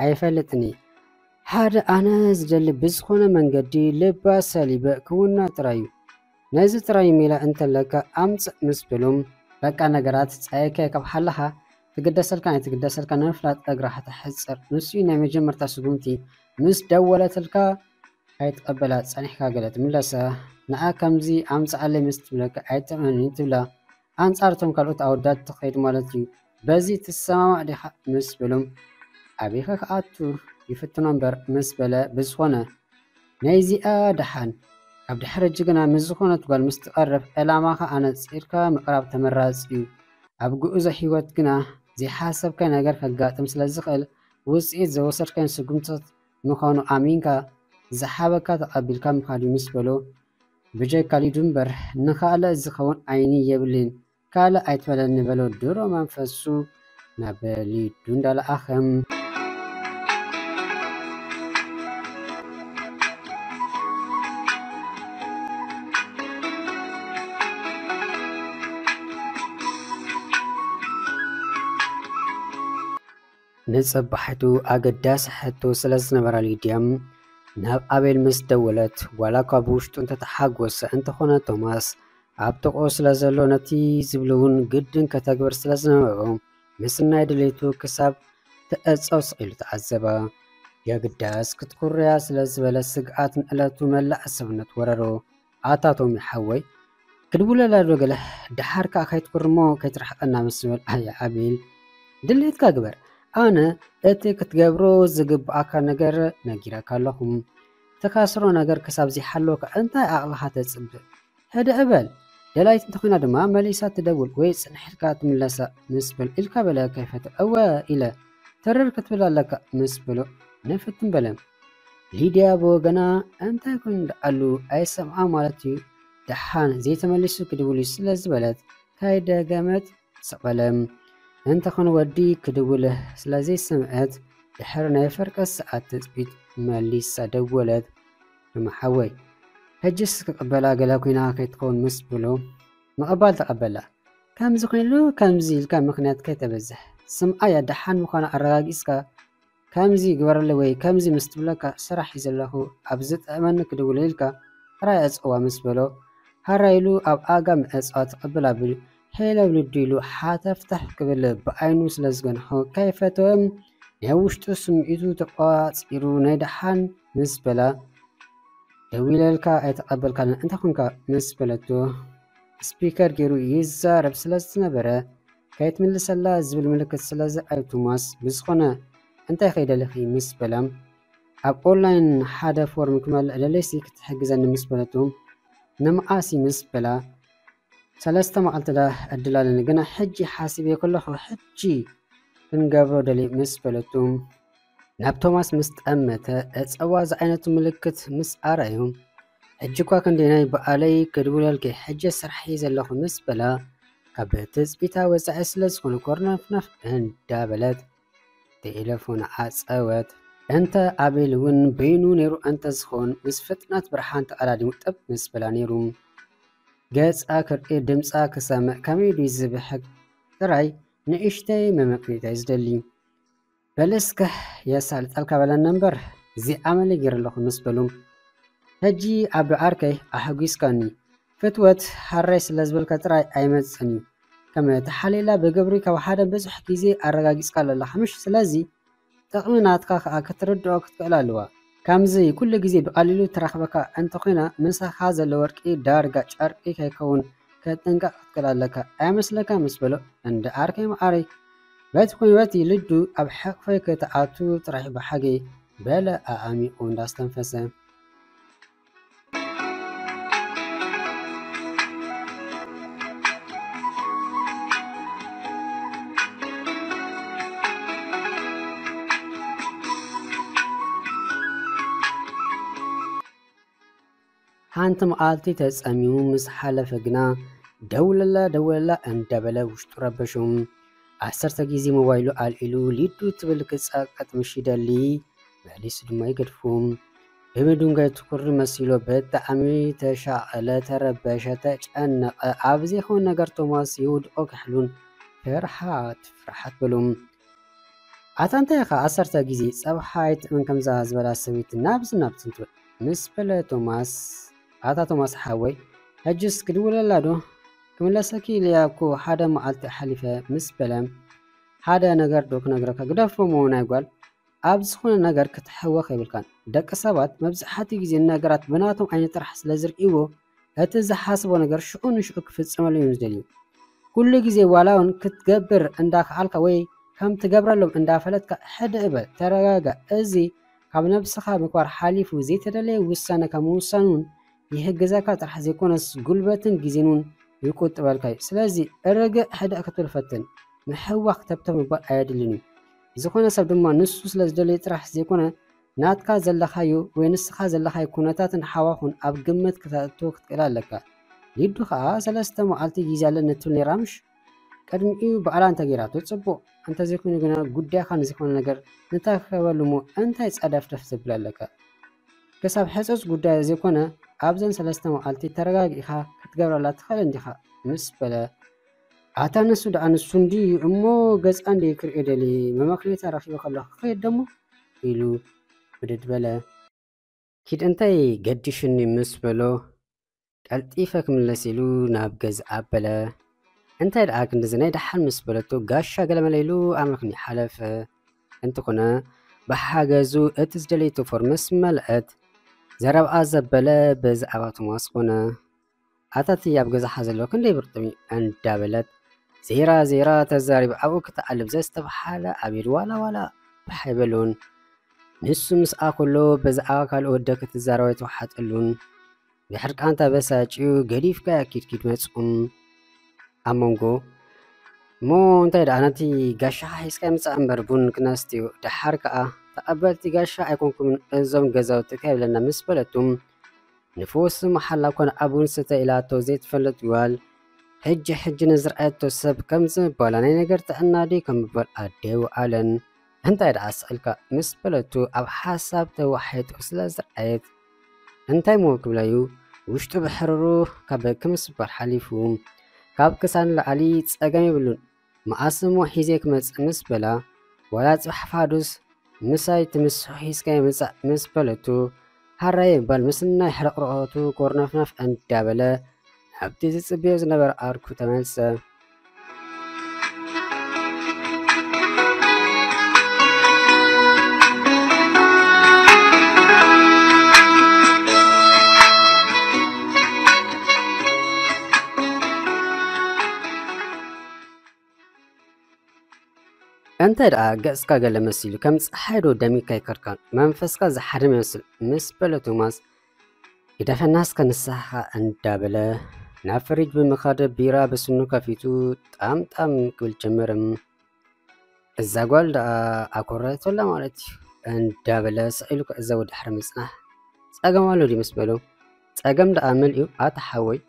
ኣይፈልጥን እየ። ሓደ ኣነ ዝደሊ ብዝኾነ መንገዲ ልባ ሰሊበ ክውና ጥራይ እዩ። ነዚ ጥራይ ሜላ እንተለካ ኣምጽእ ምስ በሎም፣ በቃ ነገራት ጸየካይ ካብ ሓለኻ ትግደሰልካ ናይ ትግደሰልካ ንምፍላጥ እግራ ከተሕጽር፣ ንሱ እዩ ናይ መጀመርታ ስጉምቲ። ምስ ደወለትልካ ኣይትቐበላ፣ ጸኒሕካ ገለ ትምለሳ። ንኣ ከምዚ ኣምጽኣለይ ምስ ትብለካ ኣይጥዕመንን ትብላ። ኣንጻር እቶም ካልኦት ኣወዳት ትኸይድ ማለት እዩ። በዚ ትሰማማዕ ዲኻ ምስ በሎም፣ ኣበይከ ክኣቱ ይፍትኖ እምበር ምስ በለ፣ ብዝኾነ ናይዚኣ ደሓን። ካብ ድሕሪ ሕጂ ግና ምስ ዝኾነት ጓል ምስ ትቐርብ፣ ዕላማኻ ኣነጺርካ ምቕራብ ተመራጺ እዩ። ኣብ ጉዕዞ ህይወት ግና ዘይሓሰብካዮ ነገር ከጋጥም ስለ ዝኽእል፣ ውጽኢት ዝወሰድካዮን ስጉምትታት ምዃኑ ኣሚንካ፣ ዝሓበካ ተቐቢልካ ምኻድ እዩ ምስ በሎ፣ ብጀካ ሊዱ እምበር ንኻልእ ዝኸውን ዓይኒ የብልን። ካልእ ኣይትበለኒ በሎ ድሮ መንፈሱ ናብ ሊዱ እንዳለኣኸ። ንጽባሒቱ ኣገዳሲ ሕቶ ስለ ዝነበራ ሊድያ ናብ ኣቤል ምስ ደወለት፣ ዋላ እኳ ብውሽጡ እንተተሓጎሰ፣ እንተኾነ ቶማስ ኣብ ጥቕኡ ስለ ዘሎ ነቲ ዝብሉ እውን ግድን ከተግብር ስለ ዝነበሮ፣ ምስናይ ድሌቱ ክሳብ ትዕጸው ስቕ ኢሉ ተዓዘባ። የግዳስ ክትኩርያ ስለ ዝበለ ስግኣት ንዕለቱ መላእ ሰብነት ወረሮ። ኣታ ቶሚ ሓወይ፣ ክድውለላ ዶ ገለ? ደሓር ከኣ ከይትኩርሞ ከይትርሕቐና ምስ በል፣ ኣየ ኣቤል፣ ድሌትካ ግበር። ኣነ እቲ ክትገብሮ ዝግብኣካ ነገር ነጊረካ ኣለኹ። ትኸስሮ ነገር ክሳብ ዘይሃለወካ እንታይ ዓቕልኻ ተጽብእ? ህድእ በል። ደላይት እንተኾይና ድማ መሊሳ ትደውል ወይ ጽንሕ ኢልካ ትምለሳ ምስ በል ኢልካ በለ ከይፈተ እወ ኢለ ተረር ክትብል ኣለካ ምስ በሎ ንፍትን በለ። ሊድያ ብወገና እንታይ ኮይኑ ደኣሉ ኣይሰምዓ ማለት እዩ። ደሓን ዘይተመሊሱ ክድውል እዩ ስለ ዝበለት ካይደገመት ስቕ በለ። እንተኾነ ወዲ ክድውል ስለ ዘይሰምዐት ድሕሪ ናይ ፈርቀስ ሰዓት ትጽቢት መሊሳ ደወለት። ንመሓወይ ሕጅስ ክቕበላ ገለ ኮይና ከይትኸውን ምስ ብሎ ምቕባል ተቐበላ። ከምዚ ኮይኑሉ ከምዚ ኢልካ ምኽንያት ከይተበዝሕ ስምዓያ ደሓን ምዃና ኣረጋጊጽካ ከምዚ ግበረለይ ወይ ከምዚ ምስ ትብለካ ስራሕ እዩ ዘለኹ ኣብ ዝጥዕመኒ ክድውል ኢልካ ጥራይ ኣጽዋ ምስ በሎ ሃራ ኢሉ ኣብ ኣጋ ምዕጻዋ ትቕብል ኣብል ሄለው ልዱ ኢሉ ሓተፍተፍ ክብል ብዓይኑ ስለ ዝገንሖ ከይፈተወ ናይ ውሽጡ ስምዒቱ ተቋጺሩ ናይ ደሓን ምስ በላ ደዊለልካ ኣይተቐበልካን እንታይ ኮንካ ምስ በለቶ ስፒከር ገይሩ ይዛረብ ስለ ዝነበረ ከይትምልሰላ ዝብል ምልክት ስለ ዝኣዩ ቶማስ ብዝኾነ እንታይ ከይደለኺ ምስ በላ ኣብ ኦንላይን ሓደ ፎርም ክመልእ ደለይሲ ክትሕግዘኒ ምስ በለቶ ንምዓሲ ምስ በላ ሰለስተ መዓልቲ ዳ ዕድል ኣለኒ ግና ሕጂ ሓሲበዮ ከለኹ ሕጂ ክንገብሮ ደልየ ምስ በለቱ ናብ ቶማስ ምስ ጠመተ እፀዋ ዝዓይነቱ ምልክት ምስ ኣርኣዩ ሕጂ እኳ ክንደየናይ በዓለይ ክድውለልኪ ሕጂ ስራሕ እየ ዘለኹ ምስ በላ ካብ ትጽቢታ ወጻኢ ስለ ዝኾነ ኮርነፍነፍ እንዳበለት ቴሌፎን ዓጸወት። እንተ ኣቤል እውን በይኑ ነይሩ እንተ ዝኾን፣ ምስ ፍጥነት ብርሃን ተቐዳዲሙ ጥብ ምስ በላ ነይሩ። ገጻ ክርኢ፣ ድምጻ ክሰምዕ፣ ከመይ ድዩ ዝብሕግ ጥራይ ንእሽተይ መመክኒታ እዩ ዝደሊ። በል እስከ የሳልጠልካ በለና እምበር፣ እዚ ኣመለይ ገይረ ኣለኹ ምስ በሉ፣ ሕጂ ኣቢ ዓርከይ ኣሐጒስካኒ። ፍትወት ሃራይ ስለ ዝበልካ ጥራይ ኣይመጽእን እዩ። ከም ተሓልየላ ብግብሪ ካብ ሓደ ብዙሕ ግዜ ኣረጋጊጽካላ ኣለኻ ምሽ? ስለዚ ጥቕሚ ናትካ ከኣ ክትርድኦ ክትክእል ኣለዋ። ከምዚ ኩሉ ግዜ ብቐሊሉ ትረኽበካ እንተኾይና፣ ምሳኻ ዘሎ ወርቂ ዳርጋ ጨርቂ ከይከውን ክትጥንቀቕ ክትክእል ኣለካ። ኣይመስለካ ምስ በሎ፣ እንዳ ዓርከይ መዓረይ፣ በቲ ኮይኑ በቲ ልዱ ኣብ ሕቕፈይ ክትኣቱ ጥራሕ ብሓገይ በለ ኣኣሚቑ እንዳስተንፈሰ። ሓንቲ መዓልቲ ተጸሚሙ ምስ ሓለፈ ግና፣ ደውለላ ደውለላ እንዳበለ ውሽጡ ረበሾም። ዓሰርተ ግዜ ሞባይሉ ኣልዒሉ ሊዱ ትብል ክጸቅጥ ምሽ ይደሊ፣ መሊሱ ድማ ይገድፎም። ብምድንጋይ ትኩር መሲሎ ብጣዕሚ ተሻቐለ፣ ተረበሸ፣ ተጨነቐ። ኣብ ዘይኮን ነገር ቶማስ ይውድቆ ክሕሉን ፍርሓት ፍርሓት በሎም። ኣታ እንታይ ኢኻ ዓሰርተ ግዜ ጸብሓ ኣይጥዕምን ከምዛ ዝበላ ሰበይቲ ናብዚ ናብዚ እንትብል ምስ በለ ቶማስ፣ ኣታ ቶማስ ሓወይ፣ ሕጅስ ክድውለላ ዶ? ክምለሰኪ ኢለያ እኮ ሓደ መዓልቲ ሓሊፈ ምስ በለ፣ ሓደ ነገር ዶ ክነግረካ ግደፎ እሞ ናይ ጓል፣ ኣብ ዝኾነ ነገር ክትሕወኽ የብልካን። ደቂ ሰባት መብዛሕትኡ ግዜ ንነገራት ብናቶም ዓይኒ ጥራሕ ስለ ዝርእይዎ፣ እቲ ዝሓስቦ ነገር ሽዑ ንሽዑ ክፍጸመሉ እዮም ዝደልዩ። ኩሉ ግዜ ዋላ እውን ክትገብር እንዳኸኣልካ ወይ ከም ትገብረሎም እንዳፈለጥካ ሕድእ በል፣ ተረጋጋእ። እዚ ካብ ነብስኻ ምክባር ሓሊፉ ዘይተደለየ ውሳነ ካብ ምውሳን እውን ይሕግዘካ ጥራሕ ዘይኮነስ ጉልበትን ግዜን እውን ይቁጥበልካ እዩ። ስለዚ ርግእ ሕድእ ክትብል ፈትን። ምሕዋኽ ተብተብ ምባል ኣየድልን እዩ። ዝኾነ ሰብ ድማ ንሱ ስለ ዝደለየ ጥራሕ ዘይኮነ ናትካ ዘለኻዮ ወይ ንስኻ ዘለኻዮ ኩነታትን ሃዋሁን ኣብ ግምት ከተእትዎ ክትክእል ኣለካ። ሊዱ ኸኣ ሰለስተ መዓልቲ ግዜ ኣለኒ ትብል ነይራ ምሽ? ቅድሚኡ ባዕላ እንተ ገይራቶ ጽቡቕ፣ እንተዘይኮይኑ ግና ጉዳይካ ንዘይኮነ ነገር ንተኸበሉ እሞ እንታይ ጸደፍደፍ ዘብል ኣለካ? ክሳብ ሕጹጽ ጉዳይ ዘይኮነ ኣብዘን ሰለስተ መዓልቲ ተረጋጊእኻ ክትገብረላ ትኽእል እንዲኻ ምስ በለ፣ ኣታ ንሱ ደኣ ንሱ እንድዩ እሞ ገጻ እንድየ ክርእዮ ደልየ፣ መመኽነይታ ረኺበ ከለኹ ክኸይድ ደሞ ኢሉ ብድድ በለ። ኪድ እንታይ ገዲሹኒ ምስ በሎ፣ ቀልጢፈ ክምለስ ኢሉ ናብ ገዛ ኣበለ። እንታይ ደኣ ክንድዚ ናይ ደሓን ምስ በለቶ፣ ጋሻ ገለመለ ኢሉ ኣምልኽኒ ሓለፈ። እንተኾነ ብሓገዙ እቲ ዝደለየቶ ፎርም ምስ መልአት፣ ዘረብኣ ዘበለ ብዛዕባ ቶማስ ኮነ። ኣታ እቲ ኣብ ገዛኻ ዘሎ ክንደይ ብርጥም እዩ እንዳበለት ዜራ ዜራ ተዛሪብ ኣብኡ ክትዓልብ ዘስተብሓለ ኣቤል ዋላ ዋላ ባሕ ኣይበሎን። ንሱ ምስኣ ከሎ ብዛዕባ ካልእ ወደ ክትዛረብ ኣይተዋሓጠሉን። ብሕርቃን ተበሳጭዩ ገዲፍካ ኪድ ኪድ መጽኡም ኣብ መንጎ እሞ እንታይ ደኣ ነቲ ጋሻ ሒዝካ ምጻእ እምበር ቡን ክነስትዩ ደሓር ከኣ ተቐበልቲ ጋሻ ኣይኮንኩምን እዞም ገዛውቲ ከይብለና ምስ በለቱም ንፉስ መሓላ ኮነ ኣብ ቡን ስተ ኢላቶ ዘይትፈልጥ ጓል ሕጂ ሕጂ ንዝረኣየቶ ሰብ ከምዚ ምባላ ናይ ነገር ጥዕና ድዩ ከም ምባል ኣደይ ወዓለን። እንታይ ደኣ ስቕ ኢልካ ምስ በለቱ ኣብ ሓሳብ ተዋሒጡ ስለ ዝረኣየት እንታይ እሞ ክብላ እዩ ውሽጡ ብሕርሩ ካብ በኪ ምስባር ሓሊፉ ካብ ክሳን ላዕሊ ጸገም የብሉን። መኣስ እሞ ሒዘ ክመጽእ ምስ በላ ዋላ ጽባሕ ፋዱስ ምሳይ ትምስሑ ሒዝካዮ ምጻእ ምስ በለቱ ሃራየ እምባል ምስ ናይ ሕርቕርቐቱ ኮርነፍነፍ እንዳበለ ናብቲ ዝጽበዮ ዝነበረ ዓርኩ ተመልሰ። እንታይ ደኣ ገጽካ ገለ መሲሉ ከም ጸሓይ ዶ ደሚካ ይከርካን መንፈስካ ዝሓደም ይመስል ምስ በለ ቶማስ ግደፈና እስከ ንስኻ እንዳበለ ናብ ፍሪጅ ብምኻድ ቢራ ብስኑ ከፊቱ ጣምጣም ክብል ጀመረ። እዛ ጓል ደኣ ኣኮረየቶላ ማለት እዩ እንዳበለ ስቕ ኢሉ ክዕዘቦ ድሕሪ ምጽናሕ ጸገም ኣሎ ድዩ ምስ በሎ ጸገም ደኣ መሊኡ ኣታ ሓወይ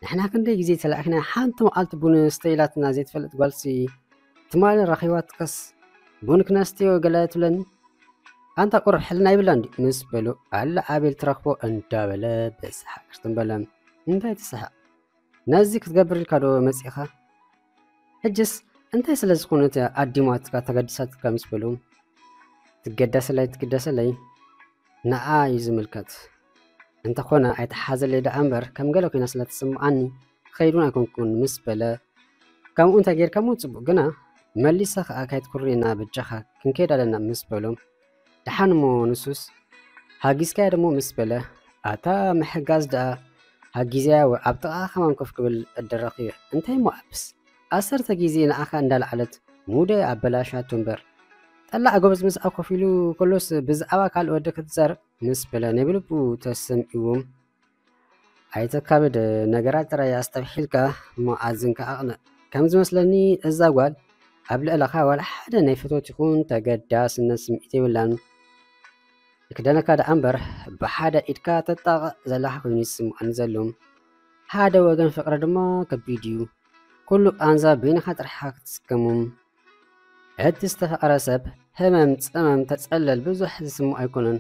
ንሕና ክንደይ ግዜ ተላኢኽና፣ ሓንቲ መዓልቲ ቡን ስተ ኢላትና ዘይትፈልጥ ጓልሲ ትማሊ ረኺባትካስ ቡን ክነስትዮ ገለ ትብለኒ? ኣንታ ቁሩብ ሕልና ይብላን ድዩ ምስ በሉ ኣለ ኣቤል ትረኽቦ እንዳበለ ብሰሓቕ ክርትም በለ። እንታይ ትስሕቕ? ነዚ ክትገብር ኢልካ ዶ መጺእኻ? ሕጅስ እንታይ ስለ ዝኾነት ኣዲማትካ ተገዲሳትካ ምስ በሉ ትገደሰለይ ትግደሰለይ ንዓ እዩ ዝምልከት። እንተኾነ ኣይተሓዘለይ ደኣ እምበር ከም ገለ ኮይና ስለ ትስምዓኒ ክኸይድ እውን ኣይኮንኩን ምስ በለ ከምኡ እንታይ ጌርካ እሞ ጽቡቕ ግና መሊሳ ከኣ ካይትኩርየና በጃኻ ክንከይድ ኣለና ምስ በሎም ደሓን እሞ ንሱስ ሃጊዝካያ ደሞ ምስ በለ ኣታ ምሕጋዝ ደኣ ሃጊዝያ ኣብ ጥቓ ከማን ኮፍ ክብል እደረኽዮ እንታይ እሞ ኣብስ ዓሰርተ ግዜ ንዓኻ እንዳለዓለት ሙደይ ኣበላሻቶ እምበር ጠላዕ ጎበዝ ምስኣ ኮፍ ኢሉ ከሎስ ብዛዕባ ካልእ ወዲ ክትዛረብ ምስ በለ ናይ ብልቡ ተሰሚዕዎም ኣይተካብድ ነገራት ጥራይ ኣስተብሒልካ እሞ ኣዝንካ ኣቕንእ ከም ዝመስለኒ እዛ ጓል ኣብ ልዕለኻ ዋላ ሓደ ናይ ፍቶት ይኹን ተገዳስነት ስምዒት የብላን ይክደነካ ደኣ እምበር ብሓደ ኢድካ ተጣቕዕ ዘለኻ ኮይኑ ይስምዓኒ ዘሎ ሓደ ወገን ፍቕሪ ድማ ከቢድ እዩ ኩሉ ቃንዛ በይንኻ ጥራሕኻ ክትስከሙ እቲ ዝተፈቐረ ሰብ ህመም ጽመም ተጸለል ብዙሕ ዝስምዖ ኣይኮነን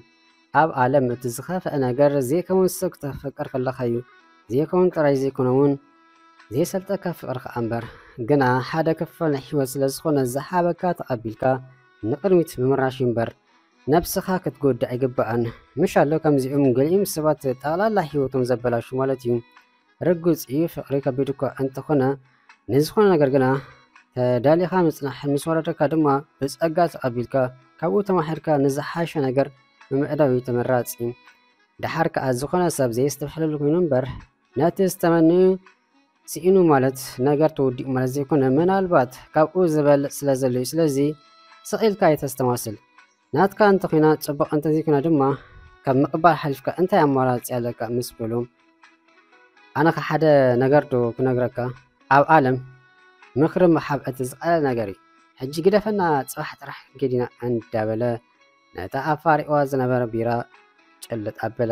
ኣብ ዓለም እቲ ዝኸፍአ ነገር ዘይከውን ሰብ ክተፍቅር ከለኻ እዩ ዘይከውን ጥራይ ዘይኮነ እውን ዘይሰልጠካ ፍቕሪ ከኣ እምበር ግና ሓደ ክፋል ናይ ህይወት ስለ ዝኾነ ዝሃበካ ተቐቢልካ ንቕድሚት ምምራሽ እዩ እምበር ነብስኻ ክትጎድእ ኣይግባእን ምሽ ኣሎ ከምዚኦም ገሊኦም ሰባት ጠቕላላ ህይወቶም ዘበላሹ ማለት እዩ ርጉጽ እዩ ፍቕሪ ከቢድ እኳ እንተኾነ ንዝኾነ ነገር ግና ተዳሊኻ ምጽናሕን ምስ ወረደካ ድማ ብጸጋ ተቐቢልካ ካብኡ ተማሒርካ ንዝሓሸ ነገር ምምዕዳው እዩ ተመራጺ። ደሓር ከኣ ዝኾነ ሰብ ዘየስተብሕለሉ ኮይኑ እምበር ነቲ ዝተመንዩ ስኢኑ ማለት ነገር ተወዲኡ ማለት ዘይኮነ ምናልባት ካብኡ ዝበልጽ ስለ ዘሎ እዩ። ስለዚ ስቕ ኢልካ ኣይተስተማስል። ናትካ እንተኾይና ጽቡቕ እንተዘይኮይና ድማ ካብ ምቕባል ሓሊፍካ እንታይ ኣማራጺ ኣለካ ምስ በሉ ኣነ ከ ሓደ ነገር ዶ ክነግረካ ኣብ ዓለም ምኽሪ ምሃብ እቲ ዝቐለለ ነገር እዩ ሕጂ ግደፈና ጽባሕ ጥራሕ ክንከይድ ኢና እንዳበለ ነታ ኣፋሪቕዋ ዝነበረ ቢራ ጭልጥ ኣበለ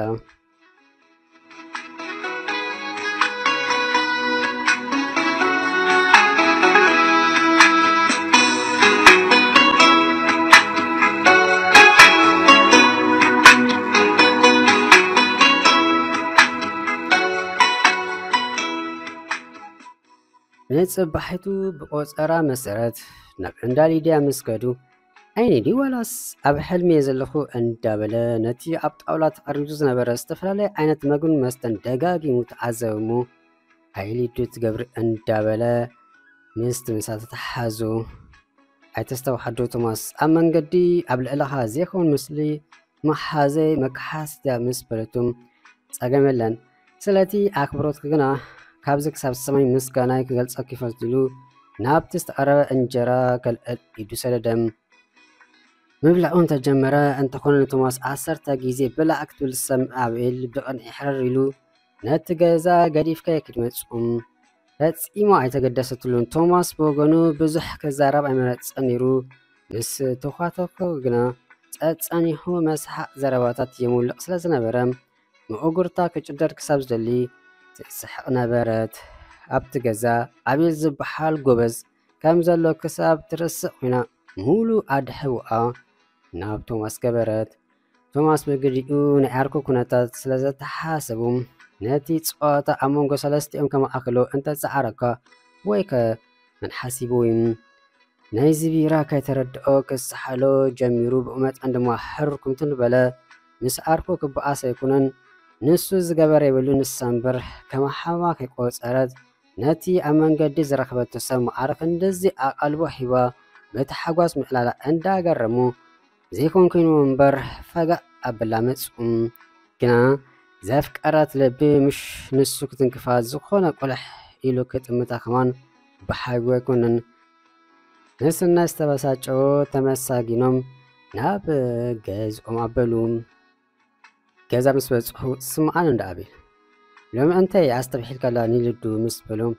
ንጽባሒቱ ብቆጸራ መሰረት ናብ እንዳ ሊድያ ምስ ከዱ፣ ዓይኒ ድዩ ዋላስ ኣብ ሕልሚ እየ ዘለኹ እንዳበለ ነቲ ኣብ ጣውላ ተቐሪቡ ዝነበረ ዝተፈላለየ ዓይነት መግብን መስተን ደጋጊሙ ተዓዘበ እሞ፣ ኣይ ሊዱ ትገብሪ እንዳበለ ምስቲ ምሳተ ተሓዙ። ኣይተስተውሓዶ ቶማስ፣ ኣብ መንገዲ ኣብ ልዕለኻ ዘይከውን ምስሊ መሓዘይ መከሓስያ ምስ በለቱ ጸገም የለን። ስለቲ ኣኽብሮትኪ ግና ካብዚ ክሳብ ሰማይ ምስጋናይ ክገልጸኪ ፈትሉ ናብቲ ዝተቐረበ እንጀራ ከልዕል ኢዱ ሰደደ። ምብላዕ እውን ተጀመረ። እንተኾነ ንቶማስ ዓሰርተ ግዜ ብላዕ ክትብል ዝሰምዕ ኣቤል ብቕንዒ ሕርር ኢሉ ነቲ ገዛ ገዲፍካዮ ክትመጽኡም ፈጺሙ ኣይተገደሰትሉን። ቶማስ ብወገኑ ብዙሕ ክዛረብ ኣይመረጸን ነይሩ። ምስ ተዃተኾ ግና ጸጸኒሑ መስሓቕ ዘረባታት የሙልቕ ስለ ዝነበረ፣ መእጉርታ ክጭደድ ክሳብ ዝደሊ ትስሕቕ ነበረት። ኣብቲ ገዛ ኣቤል ዝበሃል ጎበዝ ከም ዘሎ ክሳብ ትርስእ ኮይና፣ ሙሉእ ኣድሕቦኣ ናብ ቶማስ ገበረት። ቶማስ ብግዲኡ ናይ ዓርኩ ኩነታት ስለ ዘተሓሳሰቡ፣ ነቲ ጸወታ ኣብ መንጎ ሰለስቲኦም ከመኣኽሎ እንተጸዓረካ፣ ወይከ መን ሓሲቡ እዩ? ናይዚ ቢራ ከይተረድኦ ክሰሓሎ ጀሚሩ፣ ብኡ መጠን ድማ ሕሩር ክምትል በለ። ምስ ዓርኩ ክበኣስ ኣይኮነን፣ ንሱ ዝገበረ የብሉን፣ ንሳ እምበር ከም ሓማ ከይቆጸረት፣ ነቲ ኣብ መንገዲ ዝረኸበቶ ሰብ ማዕረ ክንድዚ ኣቓልቦ ሂባ ብታሕጓስ ምዕላላ እንዳገረሙ፣ ዘይኮን ኮይኑ እምበር ፈጋእ ኣበላ መጹ። ግና ዘፍቀረት ልቢ ምሽ ንሱ ክትንክፋ ዝኾነ ቁልሕ ኢሉ ክጥምታ ከማን ብሓይጉ ኣይኮነን። ንስናይ ዝተበሳጨዎ ተመሳጊኖም ናብ ገዝኦም ኣበሉ። ገዛ ምስ በጽሑ፣ ስምዓኒ እንዳ ኣቤል፣ ሎሚ እንታይ ኣስተብሒልካላ ንልዱ ምስ በሎም፣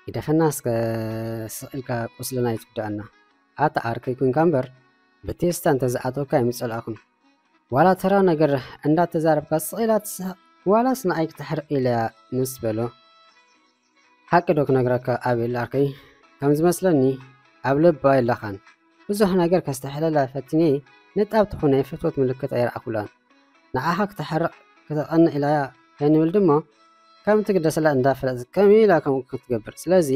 ግደፈና እስከ ስቕ ኢልካ ቁስልና ኣይትጉድኣና። ኣታ ዓርከይ ኮንካ እምበር ብቴስታ እንተዝኣተወካ ኣይምጸላእኩን። ዋላ ተራ ነገር እንዳተዛረብካ ስቕ ኢላ ትስሕቕ፣ ዋላስ ንኣይ ክተሕርቕ ኢለያ ምስ በሎ፣ ሓቂ ዶ ክነግረካ ኣቤል ዓርከይ፣ ከም ዝመስለኒ ኣብ ልባ የላኻን። ብዙሕ ነገር ከስተሕለላ ፈትኔ፣ ንጣብ ትኹን ናይ ፍትወት ምልክት ኣይረኣኹላን። ንዓኻ ክተሕርቕ ክተቐንእ ኢላ ከይንብል ድማ፣ ከም ትግደሰላ እንዳፈለጥ ከመይ ኢላ ከምኡ ክትገብር? ስለዚ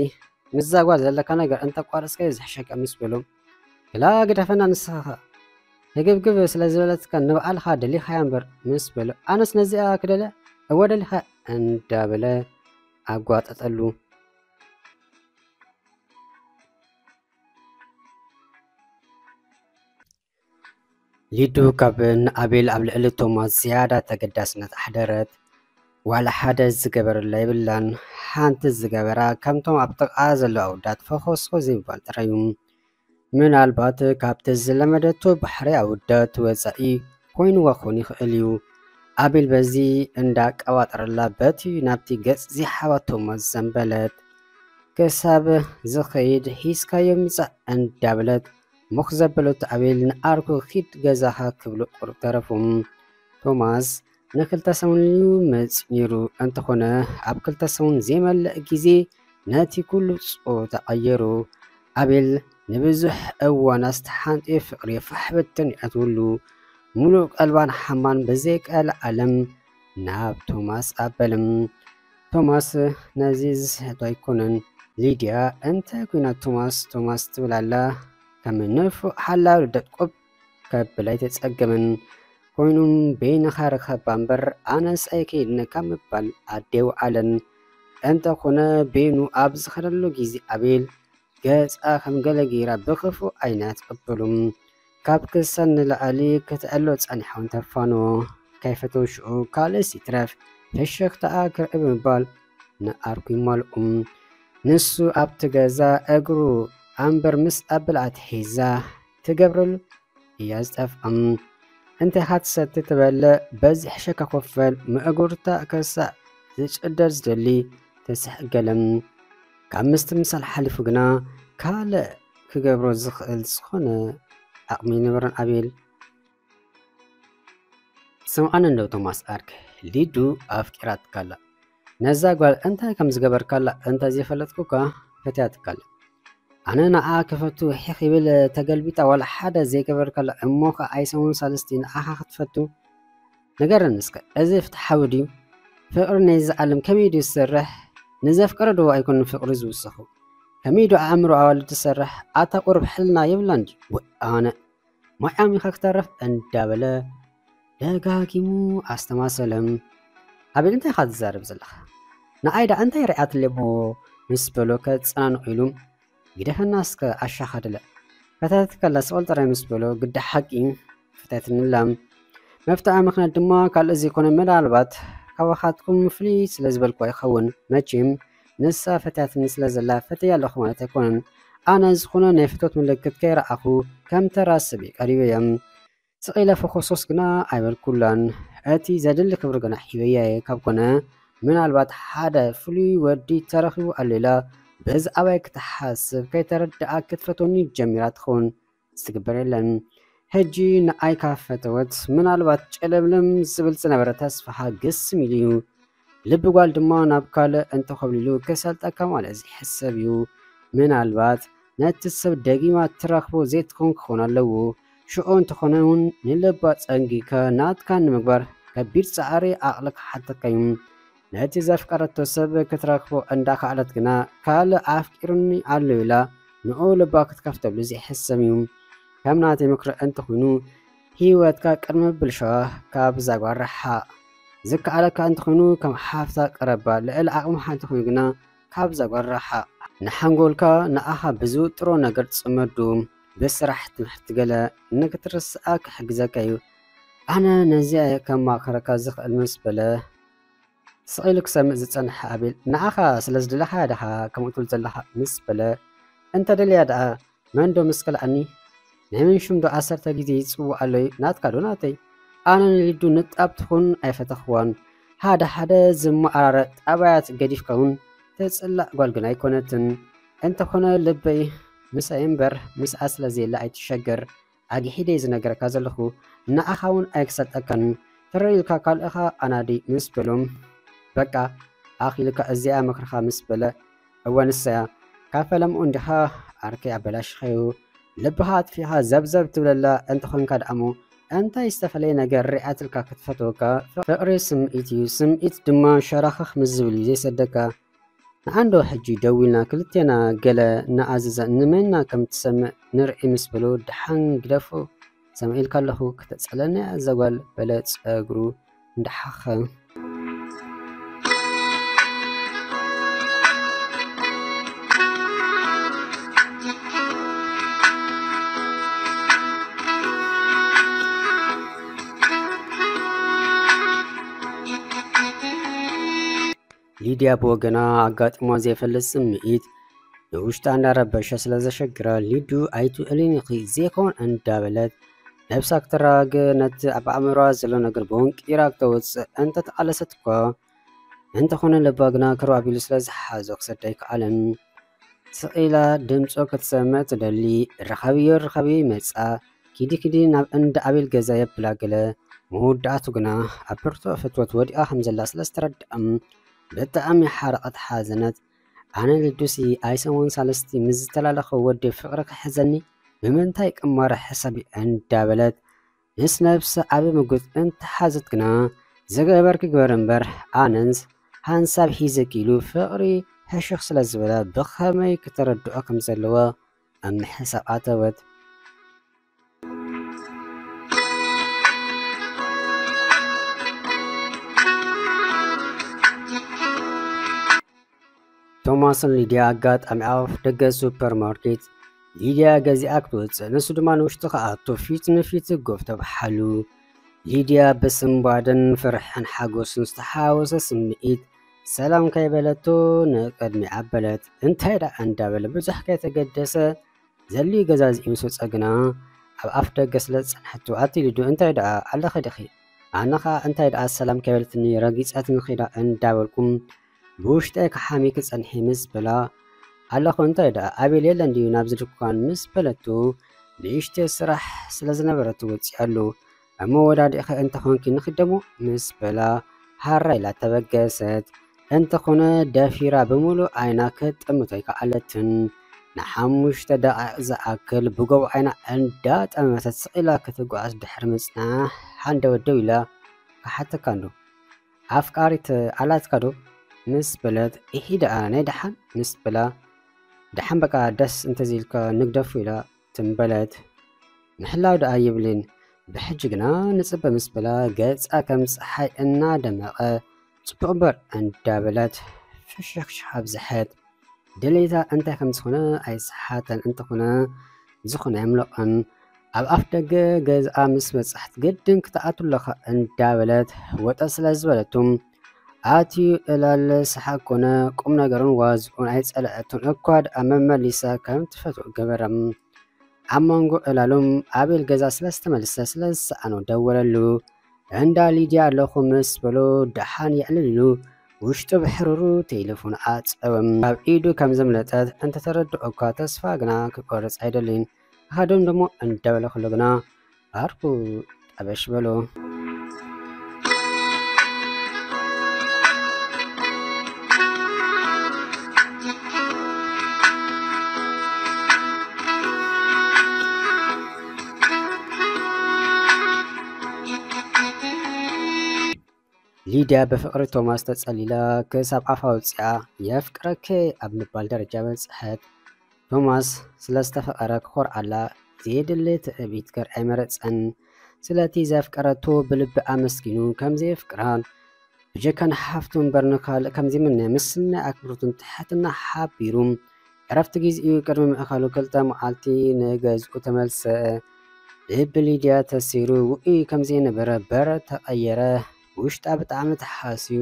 ምስዛ ጓል ዘለካ ነገር እንተቋረጽካዮ ዝሕሸካ ምስ በሎም፣ ክላ ግደፈና ንስኻ ህግብግብ ስለ ዝበለትካ ንባዕልኻ ደሊኻያ እምበር ምስ በሎ፣ ኣነስ ነዚኣ ክደልያ እወ ደሊኻ እንዳበለ ኣጓጠጠሉ። ሊዱ ካብ ንኣቤል ኣብ ልዕሊ ቶማስ ዝያዳ ተገዳስነት ኣሕደረት። ዋላ ሓደ ዝገበረላ የብላን። ሓንቲ ዝገበራ ከምቶም ኣብ ጥቓ ዘለዉ ኣወዳት ፈኾስኮ ዘይምባል ጥራይ እዩ። ምናልባት ካብቲ ዝለመደቶ ባሕሪ ኣወዳት ወጻኢ ኮይንዋ ክኾን ይኽእል እዩ። ኣቤል በዚ እንዳቀባጠረላ በቲ ናብቲ ገጽ ዝሓባ ቶማስ ዘንበለት። ክሳብ ዝኸይድ ሒዝካዮ ምጻእ እንዳበለት ሞኽ ዘበለቶ ኣቤል ንዓርኩ ኪድ ገዛኻ ክብሎ ቁሩብ ተረፎም። ቶማስ ንክልተ ሰሙን እዩ መጺኡ ነይሩ። እንተኾነ ኣብ ክልተ ሰሙን ዘይመልእ ግዜ ነቲ ኩሉ ጾታ ቀየሩ። ኣቤል ንብዙሕ እዋናት ተሓንጥዮ ፍቕሪ ፋሕ በተን የእትውሉ። ሙሉእ ቀልባን ሓማን ብዘይቀልዓለም ናብ ቶማስ ኣበልም። ቶማስ ነዚ ዝስሕቶ ኣይኮነን። ሊድያ እንታይ ኮይና ቶማስ ቶማስ ትብል ኣላ? ከም ንፉዕ ሓላው ልደት ቆብ ከብል ኣይተጸገመን። ኮይኑም ቤንኻ ርኸባ እምበር ኣነስ ኣይከይድን ካብ ምባል ኣደይወዓለን። እንተኾነ ቤኑ ኣብ ዝኸደሉ ግዜ ኣቤል ገጻ ከም ገለ ገይራ ብኽፉእ ዓይና ትቕበሎም። ካብ ክሳን ንላዕሊ ክትዕሎ ጸኒሓውን ተፋኖ። ከይፈተው ሽዑ ካልእስ ይትረፍ ፍሽኽታኣ ክርኢ ብምባል ንዓርኩ ይማልኦም። ንሱ ኣብቲ ገዛ እግሩ ኣንበር ምስ ኣብል ኣትሒዛ ትገብረሉ እያ ዝጠፍኣም። እንታይ ኢኻ ትሰቲ ትበልዕ በዚሕ ሸካ ኮፈል ምእጉርታ ከሳእ ዝጭደር ዝደሊ ተስሕገለም። ካብ ምስትምሳል ሓሊፉ ግና ካልእ ክገብሮ ዝኽእል ዝኾነ ዓቕሚ ኣይነበረን ኣቤል። ስምዓኒ እንዶ ቶማስ ኣርክ፣ ሊዱ ኣፍቂራትካ ኣላ። ነዛ ጓል እንታይ ከም ዝገበርካላ እንተ ዘይፈለጥኩካ ፈትያትካ ኣላ። ኣነ ንዓ ክፈቱ ሒኽ ይብል ተገልቢጣ ዋላ ሓደ ዘይገበርካላ እሞ ኸዓ ኣይሰሙን ሳልስቲ ንዓኻ ክትፈቱ? ንገረኒ እስከ፣ እዚ ፍትሓዊ ድዩ? ፍቕሪ ናይዚ ዓለም ከመይ ድዩ ዝሰርሕ? ንዘፍቀረ ዶ ኣይኮነን ፍቕሪ ዝውስኹ? ከመይ ዶ ኣእምሮ ኣዋልድ ትሰርሕ? ኣታ ቁሩብ ሕልና የብላን ድዩ? ወይ ኣነ ማይ ዓሚኻ ክተርፍ እንዳበለ ደጋጊሙ ኣስተማሰለ። ኣቤል እንታይ ኢኻ ትዛረብ ዘለኻ? ንዓይ ደኣ እንታይ ርኣትለይ እሞ ምስ በሎ ከጸናንዖ ኢሉ ግደፈና እስከ ኣሻኻ ድለ። ፈታትካ ኣላ ስቕ በል ጥራይ ምስ በሎ ግዳ ሓቂ ፈታትኒ ኣላ። መፍትኣ ምኽንያት ድማ ካልእ ዘይኮነ ምናልባት ካባኻትኩም ፍልይ ስለ ዝበልኩዋ ይኸውን። መቸም ንሳ ፈትያትኒ ስለ ዘላ ፈትያ ኣለኹ ማለት ኣይኮነን። ኣነ ዝኾነ ናይ ፍትወት ምልክት ከይረኣኹ ከም ተራ ሰብ እየ ቀሪበያ። ስቕ ኢለ ፈኾስኮስ ግና ኣይበልኩላን። እቲ ዘድሊ ክብሪ ግና ሂበያ እየ። ካብ ኮነ ምናልባት ሓደ ፍሉይ ወዲ ተረኺቡ ኣሎ ኢላ ብዛዕባይ ክትሓስብ ከይተረድኣ ክትፈትወኒ ጀሚራ ትኸውን። ዝትግበር የለን። ሕጂ ንኣይ ካብ ፈተወት ምናልባት ጨለምለም ዝብል ዝነበረ ተስፋኻ ግስም ኢሉ እዩ። ልቢ ጓል ድማ ናብ ካልእ እንተኾብሊሉ ክሰልጠካ ማለት ዘይሕሰብ እዩ። ምናልባት ነቲ ሰብ ደጊማ ትረኽቦ ዘይትኸውን ክኸውን ኣለዎ። ሽዑ እንተኾነ እውን ንልባ ጸንጊካ ናትካ ንምግባር ከቢድ ጻዕሪ ዓቕሊ ክሓተካ እዩ። ነቲ ዘፍቀረቶ ሰብ ክትረኽቦ እንዳኸኣለት ግና ካልእ ኣፍቂሩኒ ኣሎ ኢላ ንኡ ልባ ክትከፍተሉ ዘይሕሰም እዩ። ከም ናተይ ምክሪ እንተኾይኑ ህይወትካ ቅድሚ ብልሽዋ ካብዛ ጓል ርሓቕ። ዝከኣለካ እንተኾይኑ ከም ሓፍታ ቅረባ፣ ልዕሊ ዓቕምኻ እንተኾይኑ ግና ካብዛ ጓል ርሓቕ። ንሓንጎልካ ንኣኻ ብዝውጥሮ ነገር ጽመዱ፣ ብስራሕ ትምህርቲ ገለ ንክትርስኣ ክሕግዘካ እዩ። ኣነ ነዚኣ እየ ከማኽረካ ዝኽእል ምስ በለ ስቕ ኢሉ ክሰምዕ ዝጸንሐ ኣቤል፣ ንኣኻ ስለ ዝደለኻያ ዲኻ ከምኡ ትብል ዘለኻ ምስ በለ፣ እንተ ደልያ ደኣ መን ዶ ምስ ከልኣኒ? ናይ መን ሽም ዶ ዓሰርተ ግዜ ይጽውዕ ኣሎ እዩ? ናትካ ዶ ናተይ? ኣነ ንሊዱ ንጣብ ትኹን ኣይፈተኽዋን። ሓደ ሓደ ዝመዓራረ ጠባያት ገዲፍካ እውን ትጽላእ ጓል ግን ኣይኮነትን። እንተኾነ ልበይ ምስኣይ እምበር ምስኣ ስለ ዘየለ ኣይትሸገር። ኣግሒደ ዝነግረካ ዘለኹ ንዓኻ እውን ኣይክሰልጠካን። ተረዲኡልካ ካልእኻ ኣናዲ ምስ በሎም፣ በቃ ኣኺሉካ እዚኣ ምኽርኻ ምስ በለ፣ እወ ንሳያ። ካብ ፈለምኡ እንዲኻ ዓርከይ ኣበላሽኻዮ። ልብኻ ኣጥፊኻ ዘብዘብ ትብለላ እንተኾንካ ደኣሞ እንታይ ዝተፈለየ ነገር ሪኣትልካ ክትፈትወካ? ፍቕሪ ስምዒት እዩ፣ ስምዒት ድማ ሸራኽኽ ምስ ዝብል እዩ ዘይሰደካ። ንዓንዶ ሕጂ ደዊልና ክልቴና ገለ እናኣዘዘ ንመንና ከም ትሰምዕ ንርኢ ምስ በሎ ደሓን ግደፎ፣ ሰሚዐልካ ኣለኹ ክተጸለኒ እያ እዛ ጓል በለ ጸጉሩ እንዳሓኸ። ሊድያ ብወገና ኣጋጢሞ ዘይፈልጥ ስምዒት ንውሽጣ እንዳረበሸ ስለ ዘሸግራ ሊዱ ኣይትውዕልን ኢኺ ዘይኮን እንዳበለት ነብሳ ክተረጋግእ ነቲ ኣብ ኣእምሮኣ ዘሎ ነገር በወንቂራ ክተውፅእ እንተተቓለሰት እኳ እንተኾነ ልባ ግና ክርባቢሉ ስለ ዝሓዞ ክሰዳ ኣይከኣለን። ስቕ ኢላ ድምጾ ክትሰምዕ ትደሊ። ርኸብዮ ርኸብዮ ይመጻ። ኪዲ ኪዲ ናብ እንዳ ኣቤል ገዛ የብላ ገለ። መወዳእቱ ግና ኣብ ብርቱዕ ፍትወት ወዲቓ ከም ዘላ ስለ ዝተረድኣም ብጣዕሚ ሓረቐት ሓዘነት። ኣነ ልዱሲ ኣይሰሙን ሳልስቲ ምስ ዝተላለኸ ወዲ ፍቕሪ ክሕዘኒ ብምንታይ ቅማረ ሕሰቢ እንዳበለት ምስ ነብሲ ዓቢ ምጉት እንተሓዘት ግና ዝገበርኪ ግበር እምበር ኣነንስ ሓንሳብ ሒዘኪ ኢሉ ፍቕሪ ሕሽኽ ስለ ዝበለ ብኸመይ ክተረድኦ ከም ዘለዎ ኣብ ምሕሳብ ኣተወት። ቶማስን ሊድያ ኣጋጣሚ ኣብ ደገ ሱፐርማርኬት ሊድያ ገዚኣ ክትወፅእ ንሱ ድማ ንውሽጢ ክኣቱ ፊት ንፊት ጎፍ ተብሓሉ። ሊድያ ብስንባደን ፍርሕን ሓጎስን ዝተሓወሰ ስምዒት ሰላም ከይበለቶ ንቅድሚ ኣበለት። እንታይ ደኣ እንዳበለ ብዙሕ ከይተገደሰ ዘልዩ ገዛዚኡ ምስ ወፀ ግና ኣብ ኣፍ ደገ ስለ ዝፀንሐቶ ኣቲ ሊዱ እንታይ ደኣ ኣለኺ ዲኺ? ኣነ ኸዓ እንታይ ደኣ ሰላም ከይበለትኒ ረጊፀትኒ ኺዳ እንዳበልኩም ብውሽጠይ ክሓሚ ክጸንሒ ምስ በላ ኣለኹ እንታይ ደኣ ኣቤል የለን ድዩ ናብዚ ድኳን ምስ በለቱ ንእሽተይ ስራሕ ስለ ዝነበረቱ ወጺኣሉ። እሞ ወዳዲእኸ እንተኾንኪ ንኺደሞ ምስ በላ ሃራ ኢላ ተበገሰት። እንተኾነ ደፊራ ብምሉእ ዓይና ክትጥምቶ ኣይከኣለትን። ንሓሙሽተ ደቂቕ ዝኣክል ብጎቦ ዓይና እንዳጠመተት ስቕ ኢላ ክትጓዓዝ ድሕሪ ምጽናሕ ሃንደበት ደው ኢላ ክሓተካ እንዶ ኣፍቃሪት ኣላትካ ዶ ምስ በለት፣ ኢሂ ደኣ ናይ ደሓን ምስ በላ፣ ደሓን በቃ ደስ እንተዘይልካ ንግደፎ ኢላ ትም በለት። ምሕላው ደኣ የብልን ብሕጂ ግና ንጽበ ምስ በላ፣ ገጻ ከም ጸሓይ እናደመቐ፣ ጽቡቕ እምበር እንዳበለት ፍሽኽሽኽ ኣብዝሐት። ድሌታ እንታይ ከም ዝኾነ ኣይሰሓተን፣ እንተኾነ ዝኾነ ኣየምለቐን። ኣብ ኣፍ ደገ ገዝኣ ምስ በጻሕት፣ ግድን ክትኣቱ ኣለኻ እንዳበለት ወጠ ስለ ዝበለቱ፣ ኣትዩ ዕላል ሰሓቕ ኮነ፣ ቁም ነገሩን ዋዝኡን ኣይጸልዐቶን እኳ ደኣ መመሊሳ ከም ትፈትዎ ገበረ። ኣብ መንጎ ዕላሎም ኣቤል ገዛ ስለ ዝተመልሰ ስለ ዝሰኣኖ ደወለሉ። እንዳ ሊድያ ኣለኹ ምስ በሎ ደሓን የዕልል ኢሉ ውሽጡ ብሕሩሩ ቴሌፎን ኣጸወ። ካብ ኢዱ ከም ዘምለጠት እንተተረድኦ እኳ ተስፋ ግና ክቆርጽ ኣይደልን። ክኸዶም ደሞ እንዳበለ ከሎ ግና ዓርኩ ጠበሽ በሎ። ሊድያ ብፍቕሪ ቶማስ ተጸሊላ ክሳብ ኣፋ ኣውጺኣ የፍቅረኪ ኣብ ምባል ደረጃ በጽሐት። ቶማስ ስለ ዝተፈቐረ ክኾርዓላ ዘየድሊ ትዕቢት ከርእ ኣይመረጸን። ስለቲ ዘፍቀረቶ ብልቢ ኣመስጊኑ ከም ዘየፍቅራን ብጀካ ንሓፍቱ እምበር ንኻልእ ከም ዘይምነ ምስናይ ኣክብሮትን ትሕትና ሓቢሩ ዕረፍቲ ግዜኡ ቅድሚ ምእኻሉ ክልተ መዓልቲ ንገዝኡ ተመልሰ። ልቢ ሊድያ ተሲሩ ውዑይ ከም ዘይነበረ በረድ ተቐየረ። ውሽጣ ብጣዕሚ ተሓስዩ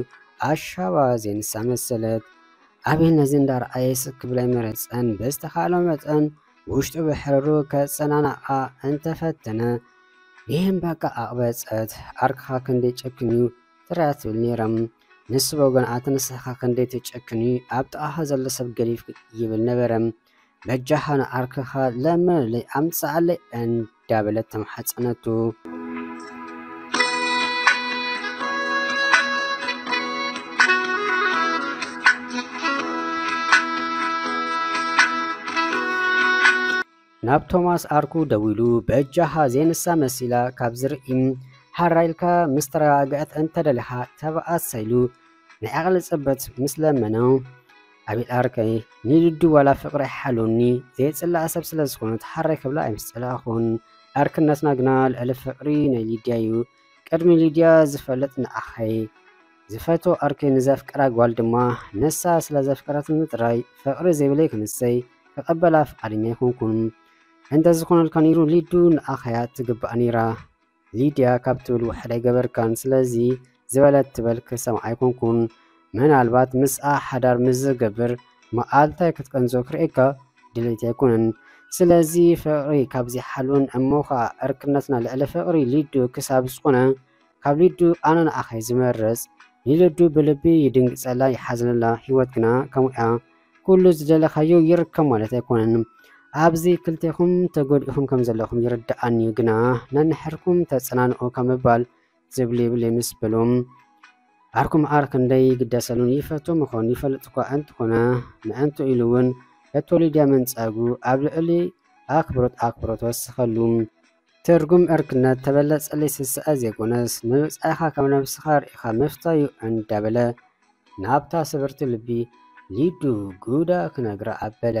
ኣሻባ ዘይንሳ መሰለት። ኣቤል ነዚ እንዳረኣየ ስክ ክብል ኣይመረጸን። ብዝተኻእሎ መጠን ውሽጡ ብሕርሩ ከጸናንዓ እንተፈተነ ግን በቃ ኣቕበጸት። ዓርክኻ ክንደይ ጨክን እዩ ጥራይ ትብል ነይራ። ንሱ ብወገኑ ኣቲ ንስኻ ክንደይ ትጨክን እዩ ኣብ ጥቓኻ ዘሎ ሰብ ገዲፍካ ይብል ነበረ። በጃኻ ንዓርክኻ ለምነለይ ኣምጽኣለይ እንዳበለት ተማሓጸነቱ። ናብ ቶማስ ኣርኩ ደዊሉ፣ በጃኻ ዘይንሳ መሲላ ካብ ዝርኢ፣ ሓራ ኢልካ ምስ ተረጋግዐት እንተደሊኻ ተባኣሳ ኢሉ ናይ ዓቕሊ ጽበት ምስ ለመኖ፣ ኣቤል ኣርከይ፣ ንልዱ ዋላ ፍቕሪ ኣይሓልወኒ፣ ዘይጽላእ ሰብ ስለ ዝኾነት ሓራይ ክብላ ኣይምስጸላእኹን። ዕርክነትና ግና ልዕሊ ፍቕሪ ናይ ሊድያ እዩ። ቅድሚ ሊድያ ዝፈልጥ ንዓኸይ ዝፈቶ ኣርከይ ንዘፍቅራ ጓል ድማ ነሳ ስለ ዘፍቀረትኒ ጥራይ ፍቕሪ ዘይብለይ ክንሰይ ክቐበላ ፍቓደኛ ኣይኮንኩን። እንተዝኾነልካ ነይሩ ሊዱ ንዓኸያ ትግባእ ነይራ። ሊድያ ካብ ትብል ውሕድ ኣይገበርካን፣ ስለዚ ዝበለት ትበል ክሰምዓ ኣይኮንኩን። ምናልባት ምስኣ ሓዳር ምስ ዝገብር መዓልታይ ክትቀንዞ ክርእየካ ድሌት ኣይኮነን። ስለዚ ፍቕሪ ካብ ዘይሓልወን እሞ ኸኣ ዕርክነትና ልዕሊ ፍቕሪ ሊዱ ክሳብ ዝኾነ ካብ ሊዱ ኣነ ንዓኸይ ዝመርጽ። ንልዱ ብልቢ ይድንግጸላ ይሓዝነላ፣ ህይወት ግና ከምኡ እያ። ኩሉ ዝደለኻዮ ይርከብ ማለት ኣይኮነን። ኣብዚ ክልቴኹም ተጎዲእኹም ከም ዘለኹም ይርድኣኒ እዩ፣ ግና ነንሕርኩም ተጸናንኦ ካብ ምባል ዝብል የብለይ ምስ በሎም፣ ዓርኩም ዓር ክንደይ ይግደሰሉን ይፈትዎም ምዃኑ ይፈልጥ እኳ እንተኾነ፣ ምእንትኡ ኢሉ እውን ሕቶ ሊድያ ምንጻጉ ኣብ ልዕሊ ኣኽብሮት ኣኽብሮት ወሰኸሉ። ትርጉም ዕርክነት ተበለጸለይ ስስዐ ዘይኮነስ፣ ምብጻይኻ ካብ ነብስኻ ርኢኻ ምፍታዩ እንዳበለ፣ ናብታ ስብርቲ ልቢ ሊዱ ጉዳ ክነግራ ኣበለ።